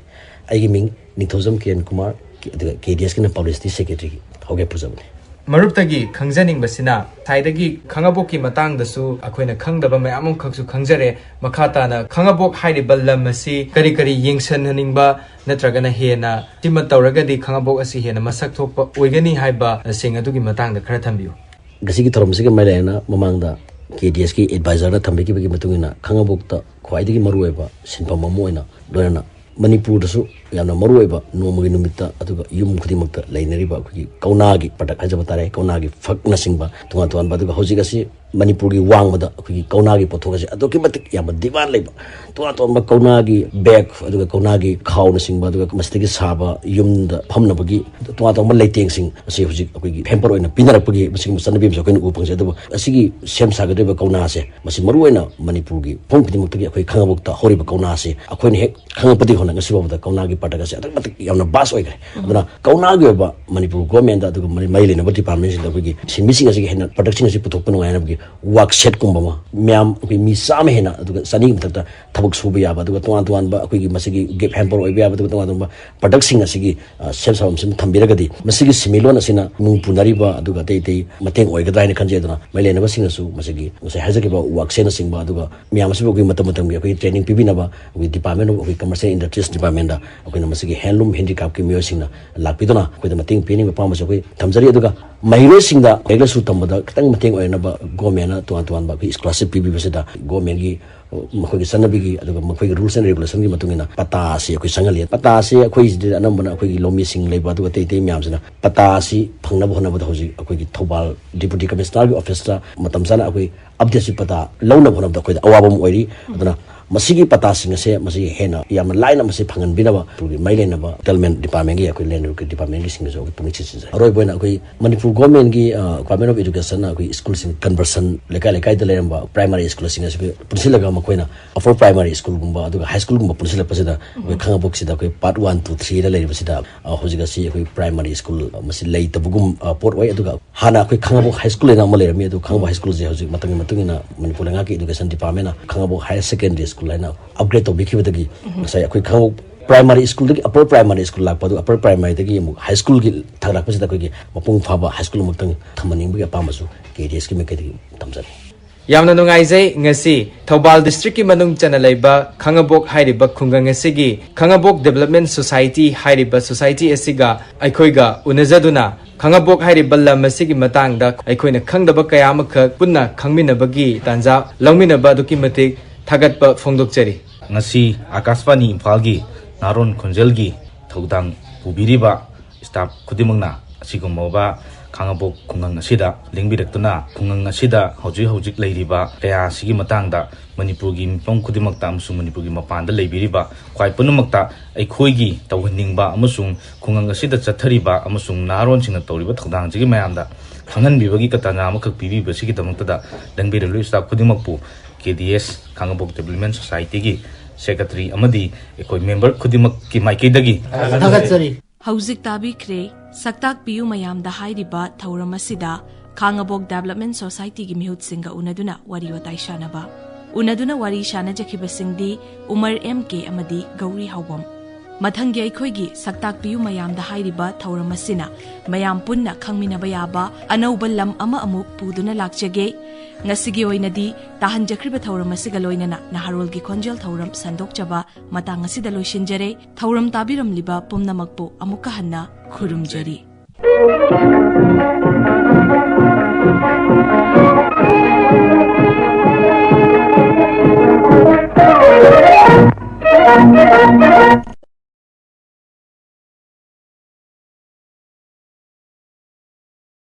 ꯑꯩꯒꯤ ꯃꯤꯡ ꯅꯤꯡꯊꯧꯖꯝ ꯀꯤꯔꯟ ꯀꯨꯃꯥꯔ, ꯑꯗꯨꯒ ꯀꯦ ꯗꯤ ꯑꯦꯁꯀꯤꯅ ꯄꯕ꯭ꯂꯤꯁꯤꯇꯤ ꯁꯦꯀ꯭ꯔꯦꯇꯔꯤ ꯍꯧꯒꯦ ꯄꯨꯖꯕꯅꯤ꯫ ꯃꯔꯨꯞꯇꯒꯤ ꯈꯪꯖꯅꯤꯡꯕꯁꯤꯅ, ꯉꯁꯥꯏꯗꯒꯤ ꯈꯥꯉꯕꯣꯛꯀꯤ ꯃꯇꯥꯡꯗꯁꯨ ꯑꯩꯈꯣꯏꯅ ꯈꯪꯗꯕ ꯃꯌꯥꯝ ꯑꯃꯈꯛꯁꯨ ꯈꯪꯖꯔꯦ꯫ ꯃꯈꯥ ꯇꯥꯅ ꯈꯥꯉꯕꯣꯛ ꯍꯥꯏꯔꯤꯕ ꯂꯝ ꯑꯁꯤ ꯀꯔꯤ ꯀꯔꯤ ꯌꯦꯡꯁꯤꯟꯍꯟꯅꯤꯡꯕ ꯅꯠꯇ꯭ꯔꯒꯅ ꯍꯦꯟꯅ ꯁꯤꯃ ꯇꯧꯔꯒꯗꯤ ꯈꯥꯉꯕꯣꯛ ꯑꯁꯤ ꯍꯦꯟꯅ ꯃꯁꯛ ꯊꯣꯛꯄ ꯑꯣꯏꯒꯅꯤ ꯍꯥꯏꯕꯁꯤꯡ ꯑꯗꯨꯒꯤ ꯃꯇꯥꯡꯗ ꯈꯔ ꯊꯝꯕꯤꯌꯨ꯫ ꯉꯁꯤꯒꯤ ꯊꯧꯔꯝꯁꯤꯒ ꯃꯔꯤ ꯂꯩꯅꯅ ꯃꯃꯥꯡꯗ ꯀꯦ ꯗꯤ ꯑꯦꯁꯀꯤ ꯑꯦꯗꯚꯥꯏꯖꯔꯅ ꯊꯝꯕꯤꯈꯤꯕꯒꯤ ꯃꯇꯨꯡ ꯏꯟꯅ ꯈꯥꯉꯕꯣꯛꯇ ꯈ꯭ꯋꯥꯏꯗꯒꯤ ꯃꯔꯨꯑꯣꯏꯕ ꯁꯤꯟꯐꯝ ꯑꯃ ꯑꯣꯏꯅ, ꯂꯣꯏꯅꯅ ꯃꯅꯤꯄꯨꯔꯗꯁꯨ ꯌꯥꯝꯅ ꯃꯔꯨꯑꯣꯏꯕ ꯅꯣꯡꯃꯒꯤ ꯅꯨꯃꯤꯠꯇ ꯑꯗꯨꯒ ꯌꯨꯝ ꯈꯨꯗꯤꯡꯃꯛꯇ ꯂꯩꯅꯔꯤꯕ ꯑꯩꯈꯣꯏꯒꯤ ꯀꯧꯅꯥꯒꯤ ꯄ꯭ꯔꯗꯛ ꯍꯥꯏꯖꯕ ꯇꯥꯔꯦ, ꯀꯧꯅꯥꯒꯤ ꯐꯛꯅꯆꯤꯡꯕ ꯇꯣꯉꯥꯟ ꯇꯣꯉꯥꯟꯕ, ꯑꯗꯨꯒ ꯍꯧꯖꯤꯛ ꯑꯁꯤ ꯃꯅꯤꯄꯨꯔꯒꯤ ꯋꯥꯡꯃꯗ ꯑꯩꯈꯣꯏꯒꯤ ꯀꯧꯅꯥꯒꯤ ꯄꯣꯠꯊꯣꯛ ꯑꯁꯤ ꯑꯗꯨꯛꯀꯤ ꯃꯇꯤꯛ ꯌꯥꯝꯅ ꯗꯤꯃꯥꯟ ꯂꯩꯕ, ꯇꯣꯉꯥꯟ ꯇꯣꯉꯥꯟꯕ ꯀꯧꯅꯥꯒꯤ ꯕꯦꯒ, ꯑꯗꯨꯒ ꯀꯧꯅꯥꯒꯤ ꯈꯥꯎꯅꯆꯤꯡꯕ, ꯑꯗꯨꯒ ꯃꯁꯤꯗꯒꯤ ꯁꯥꯕ ꯌꯨꯝꯗ ꯐꯝꯅꯕꯒꯤ ꯇꯣꯉꯥꯟ ꯇꯣꯉꯥꯟꯕ ꯂꯩꯇꯦꯡꯁꯤꯡ ꯑꯁꯤ ꯍꯧꯖꯤꯛ ꯑꯩꯈꯣꯏꯒꯤ ꯍꯦꯝꯄꯔ ꯑꯣꯏꯅ ꯄꯤꯅꯔꯛꯄꯒꯤ ꯃꯁꯤꯒꯨꯝꯕ ꯆꯠꯅꯕꯤ ꯑꯃꯁꯨ ꯑꯩꯈꯣꯏꯅ ꯎꯕ ꯐꯪꯖꯩ꯫ ꯑꯗꯨꯕꯨ ꯑꯁꯤꯒꯤ ꯁꯦꯝ ꯁꯥꯒꯗꯧꯔꯤꯕ ꯀꯧꯅꯥ ꯑꯁꯦ, ꯃꯁꯤ ꯃꯔꯨꯑꯣꯏꯅ ꯃꯅꯤꯄꯨꯔꯒꯤ ꯃꯐꯝ ꯈꯨꯗꯤꯡꯃꯛꯇꯒꯤ ꯑꯩꯈꯣꯏ ꯈꯥꯉꯕꯣꯛꯇ ꯍꯧꯔꯤꯕ ꯀꯧꯅꯥ ꯑꯁꯤ ꯑꯩꯈꯣꯏꯅ ꯍꯦꯛ ꯈꯪꯉꯛꯄꯗꯒꯤ ꯍꯧꯅ ꯉꯁꯤ ꯐꯥꯎꯕꯗ ꯀꯧꯅꯥꯒꯤ ꯄ꯭ꯔꯗꯛ ꯑꯁꯤ ꯑꯗꯨꯛꯀꯤ ꯃꯇꯤꯛ ꯌꯥꯝꯅ ꯚꯥꯁ ꯑꯣꯏꯈ꯭ꯔꯦ꯫ ꯑꯗꯨꯅ ꯀꯧꯅꯥꯒꯤ ꯑꯣꯏꯕ ꯃꯅꯤꯄꯨꯔ ꯒꯣꯔꯃꯦꯟꯗ ꯑꯗꯨꯒ ꯃꯔꯤ ꯃꯔꯤ ꯂꯩꯅꯕ ꯗꯤꯄꯥꯔꯠꯃꯦꯟꯁꯤꯡꯗ ꯑꯩꯈꯣꯏꯒꯤ ꯁꯤꯟꯃꯤꯁꯤꯡ ꯑꯁꯤꯒꯤ ꯍꯦꯟꯅ ꯄ꯭ꯔꯗꯛꯁꯤꯡ ꯑꯁꯤ ꯄꯨꯊꯣꯛꯄ ꯅꯨꯡꯉꯥꯏꯅꯕꯒꯤ ꯋꯥꯔꯛ ꯁꯦꯠꯀꯨꯝꯕ ꯑꯃ, ꯃꯌꯥꯝ ꯑꯩꯈꯣꯏ ꯃꯤ ꯆꯥꯝꯃ ꯍꯦꯟꯅ, ꯑꯗꯨꯒ ꯆꯅꯤꯒꯤ ꯃꯊꯛꯇ ꯊꯕꯛ ꯁꯨꯕ ꯌꯥꯕ, ꯑꯗꯨꯒ ꯇꯣꯉꯥꯟ ꯇꯣꯉꯥꯟꯕ ꯑꯩꯈꯣꯏꯒꯤ ꯃꯁꯤꯒꯤ ꯒꯤꯐ ꯍꯦꯝꯄꯔ ꯑꯣꯏꯕ ꯌꯥꯕ, ꯑꯗꯨꯒ ꯇꯣꯉꯥꯟ ꯇꯣꯉꯥꯟꯕ ꯄ꯭ꯔꯗꯛꯁꯤꯡ ꯑꯁꯤꯒꯤ, ꯑ, ꯁꯦꯝ ꯁꯥꯐꯝ ꯑꯁꯤꯅ ꯊꯝꯕꯤꯔꯒꯗꯤ, ꯃꯁꯤꯒꯤ ꯁꯤꯟꯃꯤꯠꯂꯣꯟ ꯑꯁꯤꯅ ꯏꯃꯨꯡ ꯄꯨꯅꯔꯤꯕ ꯑꯗꯨꯒ ꯑꯇꯩ ꯑꯇꯩ ꯃꯇꯦꯡ ꯑꯣꯏꯒꯗ꯭ꯔꯥ ꯍꯥꯏꯅ ꯈꯟꯖꯩ꯫ ꯑꯗꯨꯅ ꯃꯔꯤ ꯂꯩꯅꯕꯁꯤꯡꯅꯁꯨ ꯃꯁꯤꯒꯤ ꯉꯁꯥꯏ ꯍꯥꯏꯖꯈꯤꯕ ꯋꯥꯔꯛꯁꯦꯠꯅꯆꯤꯡꯕ, ꯑꯗꯨꯒ ꯃꯌꯥꯝ ꯑꯁꯤꯕꯨ ꯑꯩꯈꯣꯏ ꯃꯇꯝ ꯃꯇꯝꯒꯤ ꯑꯩꯈꯣꯏꯒꯤ ꯇ꯭ꯔꯦꯅꯤꯡ ꯄꯤꯕꯤꯅꯕ ꯑꯩꯈꯣꯏ Department of ꯑꯩꯈꯣꯏ Commerce and Industries Department ꯑꯩꯈꯣꯏꯅ ꯃꯁꯤꯒꯤ handloom handicraft ꯀꯤ ꯃꯤꯑꯣꯏꯁꯤꯡꯅ ꯂꯥꯛꯄꯤꯗꯨꯅ ꯑꯩꯈꯣꯏꯗ ꯃꯇꯦꯡ ꯄꯤꯅꯤꯡꯕ ꯑꯄꯥꯝꯕꯁꯨ ꯑꯩꯈꯣꯏ ꯊꯝꯖꯔꯤ꯫ ꯑꯗꯨꯒ ꯃꯍꯩꯔꯣꯏꯁꯤꯡꯗ ꯂꯥꯏꯔꯤꯛ ꯂꯥꯏꯁꯨ ꯇꯝꯕꯗ ꯈꯤꯇꯪ ꯃꯇꯦꯡ ꯑꯣꯏꯅꯕ government ꯅ ꯇꯣꯉꯥꯟ ꯇꯣꯉꯥꯟꯕ ꯑꯩꯈꯣꯏ scholarship ꯄꯤꯕꯤꯕꯁꯤꯗ government ꯀꯤ ꯃꯈꯣꯏꯒꯤ ꯆꯠꯅꯕꯤꯒꯤ ꯑꯗꯨꯒ ꯃꯈꯣꯏꯒꯤ rules and regulation ꯒꯤ ꯃꯇꯨꯡ ꯏꯟꯅ ꯄꯇꯥ ꯑꯁꯤ ꯑꯩꯈꯣꯏ ꯆꯪꯍꯜꯂꯤ꯫ ꯄꯇꯥ ꯑꯁꯤ ꯑꯩꯈꯣꯏꯁꯤꯗ ꯑꯅꯝꯕꯅ ꯑꯩꯈꯣꯏꯒꯤ ꯂꯧꯃꯤꯁꯤꯡ ꯂꯩꯕ ꯑꯗꯨꯒ ꯑꯇꯩ ꯑꯇꯩ ꯃꯌꯥꯝꯁꯤꯅ ꯄꯇꯥ ꯑꯁꯤ ꯐꯪꯅꯕ ꯍꯣꯠꯅꯕꯗ ꯍꯧꯖꯤꯛ ꯑꯩꯈꯣꯏꯒꯤ ꯊꯧꯕꯥꯜ Deputy Commissioner ꯒꯤ office ꯇ ꯃꯇꯝ ꯆꯥꯅ ꯑꯩꯈꯣꯏ update ꯁꯤ ꯄꯇꯥ ꯂꯧꯅꯕ ꯍꯣꯠꯅꯕꯗ ꯑꯩꯈꯣꯏꯗ ꯑꯋꯥꯕ ꯑꯃ ꯑꯣꯏꯔꯤ꯫ ꯑꯗꯨꯅ ꯃꯁꯤꯒꯤ ꯄꯇꯥꯁꯤꯡ ꯑꯁꯦ ꯃꯁꯤ ꯍꯦꯟꯅ ꯌꯥꯝꯅ ꯂꯥꯏꯅ ꯃꯁꯤ ꯐꯪꯍꯟꯕꯤꯅꯕ ꯑꯩꯈꯣꯏꯒꯤ ꯃꯔꯤ ꯂꯩꯅꯕ settlement department ꯒꯤ, ꯑꯩꯈꯣꯏ land development department ꯒꯤꯁꯤꯡꯒꯁꯨ ꯑꯩꯈꯣꯏ ꯄꯨꯛꯅꯤꯡ ꯆꯤꯡꯁꯤꯟꯖꯩ꯫ ꯑꯔꯣꯏꯕ ꯑꯣꯏꯅ ꯑꯩꯈꯣꯏ ꯃꯅꯤꯄꯨꯔ government ꯀꯤ, ꯑ, Department of Education ꯅ ꯑꯩꯈꯣꯏ school ꯁꯤꯡ conversion, ꯂꯩꯀꯥꯏ ꯂꯩꯀꯥꯏꯗ ꯂꯩꯔꯝꯕ primary school ꯁꯤꯡ ꯑꯁꯤ ꯑꯩꯈꯣꯏ ꯄꯨꯟꯁꯤꯜꯂꯒ ꯃꯈꯣꯏꯅ upper primary school ꯒꯨꯝꯕ ꯑꯗꯨꯒ high school ꯒꯨꯝꯕ ꯄꯨꯟꯁꯤꯜꯂꯛꯄꯁꯤꯗ ꯑꯩꯈꯣꯏ ꯈꯥꯉꯕꯣꯛꯁꯤꯗ ꯑꯩꯈꯣꯏ part one, two, three ꯗ ꯂꯩꯔꯤꯕꯁꯤꯗ, ꯑ, ꯍꯧꯖꯤꯛ ꯑꯁꯤ ꯑꯩꯈꯣꯏ primary school ꯃꯁꯤ ꯂꯩꯇꯕꯒꯨꯝ, ꯑ, ꯄꯣꯠ ꯑꯣꯏ꯫ ꯑꯗꯨꯒ ꯍꯥꯟꯅ ꯑꯩꯈꯣꯏ ꯈꯥꯉꯕꯣꯛ High School ꯍꯥꯏꯅ ꯑꯃ ꯂꯩꯔꯝꯃꯤ, ꯑꯗꯨ ꯈꯥꯉꯕꯣꯛ High School ꯁꯦ ꯍꯧꯖꯤꯛ ꯃꯇꯝꯒꯤ ꯃꯇꯨꯡ ꯏꯟꯅ ꯃꯅꯤꯄꯨꯔ ꯂꯩꯉꯥꯛꯀꯤ Education Department ꯅ ꯈꯥꯉꯕꯣꯛ Higher Secondary School ꯍꯥꯏꯅ upgrade ꯇꯧꯕꯤꯈꯤꯕꯗꯒꯤ ꯉꯁꯥꯏ ꯑꯩꯈꯣꯏ ꯈꯥꯉꯕꯣꯛ primary school ꯗꯒꯤ upper primary school ꯂꯥꯛꯄ, ꯑꯗꯨ upper primary ꯗꯒꯤ ꯑꯃꯨꯛ high school ꯒꯤ ꯊꯥꯡꯒꯠꯂꯛꯄꯁꯤꯗ ꯑꯩꯈꯣꯏꯒꯤ ꯃꯄꯨꯡ ꯐꯥꯕ high school ꯑꯃꯈꯛꯇꯪ ꯊꯝꯍꯟꯅꯤꯡꯕꯒꯤ ꯑꯄꯥꯝꯕꯁꯨ K D S ꯀꯤ ꯃꯥꯏꯀꯩꯗꯒꯤ ꯊꯝꯖꯔꯤ꯫ ꯌꯥꯝꯅ ꯅꯨꯡꯉꯥꯏꯖꯩ, ꯉꯁꯤ ꯊꯧꯕꯥꯜ district ꯀꯤ ꯃꯅꯨꯡ ꯆꯟꯅ ꯂꯩꯕ ꯈꯥꯉꯕꯣꯛ ꯍꯥꯏꯔꯤꯕ ꯈꯨꯡꯒꯪ ꯑꯁꯤꯒꯤ ꯈꯥꯉꯕꯣꯛ Development Society ꯍꯥꯏꯔꯤꯕ society ꯑꯁꯤꯒ ꯑꯩꯈꯣꯏꯒ ꯎꯅꯖꯗꯨꯅ ꯈꯥꯉꯕꯣꯛ ꯍꯥꯏꯔꯤꯕ ꯂꯝ ꯑꯁꯤꯒꯤ ꯃꯇꯥꯡꯗ ꯑꯩꯈꯣꯏꯅ ꯈꯪꯗꯕ ꯀꯌꯥ ꯑꯃꯈꯛ ꯄꯨꯟꯅ ꯈꯪꯃꯤꯟꯅꯕꯒꯤ ꯇꯥꯟꯖꯥ ꯂꯧꯃꯤꯟꯅꯕ ꯑꯗꯨꯛꯀꯤ ꯃꯇꯤꯛ ꯊꯥꯒꯠꯄ ꯐꯣꯡꯗꯣꯛꯆꯔꯤ꯫ ꯉꯁꯤ ꯑꯥꯀꯥꯁꯕꯥꯅꯤ ꯏꯝꯐꯥꯜꯒꯤ ꯅꯥꯔꯣꯟ ꯈꯣꯟꯖꯦꯜꯒꯤ ꯊꯧꯗꯥꯡ ꯄꯨꯕꯤꯔꯤꯕ staff ꯈꯨꯗꯤꯡꯃꯛꯅ ꯑꯁꯤꯒꯨꯝꯂꯕ ꯈꯥꯉꯕꯣꯛ ꯈꯨꯡꯒꯪ ꯑꯁꯤꯗ ꯂꯦꯡꯕꯤꯔꯛꯇꯨꯅ, ꯈꯨꯡꯒꯪ ꯑꯁꯤꯗ ꯍꯧꯖꯤꯛ ꯍꯧꯖꯤꯛ ꯂꯩꯔꯤꯕ ꯀꯌꯥ ꯑꯁꯤꯒꯤ ꯃꯇꯥꯡꯗ ꯃꯅꯤꯄꯨꯔꯒꯤ ꯃꯤꯄꯨꯝ ꯈꯨꯗꯤꯡꯃꯛꯇ ꯑꯃꯁꯨꯡ ꯃꯅꯤꯄꯨꯔꯒꯤ ꯃꯄꯥꯟꯗ ꯂꯩꯕꯤꯔꯤꯕ ꯈ꯭ꯋꯥꯏ ꯄꯨꯝꯅꯃꯛꯇ ꯑꯩꯈꯣꯏꯒꯤ ꯇꯧꯍꯟꯅꯤꯡꯕ ꯑꯃꯁꯨꯡ ꯈꯨꯡꯒꯪ ꯑꯁꯤꯗ ꯆꯠꯊꯔꯤꯕ ꯑꯃꯁꯨꯡ ꯅꯍꯥꯔꯣꯟꯁꯤꯡꯅ ꯇꯧꯔꯤꯕ ꯊꯧꯗꯥꯡꯁꯤꯒꯤ ꯃꯌꯥꯝꯗ ꯈꯪꯍꯟꯕꯤꯕꯒꯤ ꯇꯥꯟꯖꯥ ꯑꯃꯈꯛ ꯄꯤꯕꯤꯕꯁꯤꯒꯤꯗꯃꯛꯇꯗ ꯂꯦꯡꯕꯤꯔꯛꯂꯤꯕ staff ꯈꯨꯗꯤꯡꯃꯛꯄꯨ K D S ꯈꯥꯉꯕꯣꯛ Development Society ꯒꯤ secretary ꯑꯃꯗꯤ ꯑꯩꯈꯣꯏ member ꯈꯨꯗꯤꯡꯃꯛꯀꯤ ꯃꯥꯏꯀꯩꯗꯒꯤ ꯊꯥꯒꯠꯆꯔꯤ꯫ ꯍꯧꯖꯤꯛ ꯇꯥꯕꯤꯈ꯭ꯔꯦ, ꯁꯛꯇꯥꯛꯄꯤꯌꯨ ꯃꯌꯥꯝꯗ ꯍꯥꯏꯔꯤꯕ ꯊꯧꯔꯝ ꯑꯁꯤꯗ ꯈꯥꯉꯕꯣꯛ ꯗꯦꯕꯂꯞꯃꯦꯟ ꯁꯣꯁꯥꯏꯇꯤꯒꯤ ꯃꯤꯍꯨꯠꯁꯤꯡꯒ ꯎꯅꯗꯨꯅ ꯋꯥꯔꯤ ꯋꯥꯇꯥꯏ ꯁꯥꯟꯅꯕ꯫ ꯎꯅꯗꯨꯅ ꯋꯥꯔꯤ ꯁꯥꯟꯅꯖꯈꯤꯕꯁꯤꯡꯗꯤ ꯎꯃꯔ ꯑꯦꯝ ꯀꯦ ꯑꯃꯗꯤ ꯒꯧꯔꯤ ꯍꯥꯎꯕꯝ꯫ ꯃꯊꯪꯒꯤ ꯑꯩꯈꯣꯏꯒꯤ ꯁꯛꯇꯥꯛꯄꯤꯌꯨ ꯃꯌꯥꯝꯗ ꯍꯥꯏꯔꯤꯕ ꯊꯧꯔꯝ ꯑꯁꯤꯅ ꯃꯌꯥꯝ ꯄꯨꯟꯅ ꯈꯪꯃꯤꯟꯅꯕ ꯌꯥꯕ ꯑꯅꯧꯕ ꯂꯝ ꯑꯃ ꯑꯃꯨꯛ ꯄꯨꯗꯨꯅ ꯂꯥꯛꯆꯒꯦ꯫ ꯉꯁꯤꯒꯤ ꯑꯣꯏꯅꯗꯤ ꯇꯥꯍꯟꯖꯈ꯭ꯔꯤꯕ ꯊꯧꯔꯝ ꯑꯁꯤꯒ ꯂꯣꯏꯅꯅ ꯅꯍꯥꯔꯣꯜꯒꯤ ꯈꯣꯟꯖꯦꯜ ꯊꯧꯔꯝ ꯁꯟꯗꯣꯛꯆꯕ ꯃꯇꯥꯡ ꯑꯁꯤꯗ ꯂꯣꯏꯁꯤꯟꯖꯔꯦ꯫ ꯊꯧꯔꯝ ꯇꯥꯕꯤꯔꯝꯂꯤꯕ ꯄꯨꯝꯅꯃꯛꯄꯨ ꯑꯃꯨꯛꯀ ꯍꯟꯅ ꯈꯨꯔꯨꯝꯖꯔꯤ꯫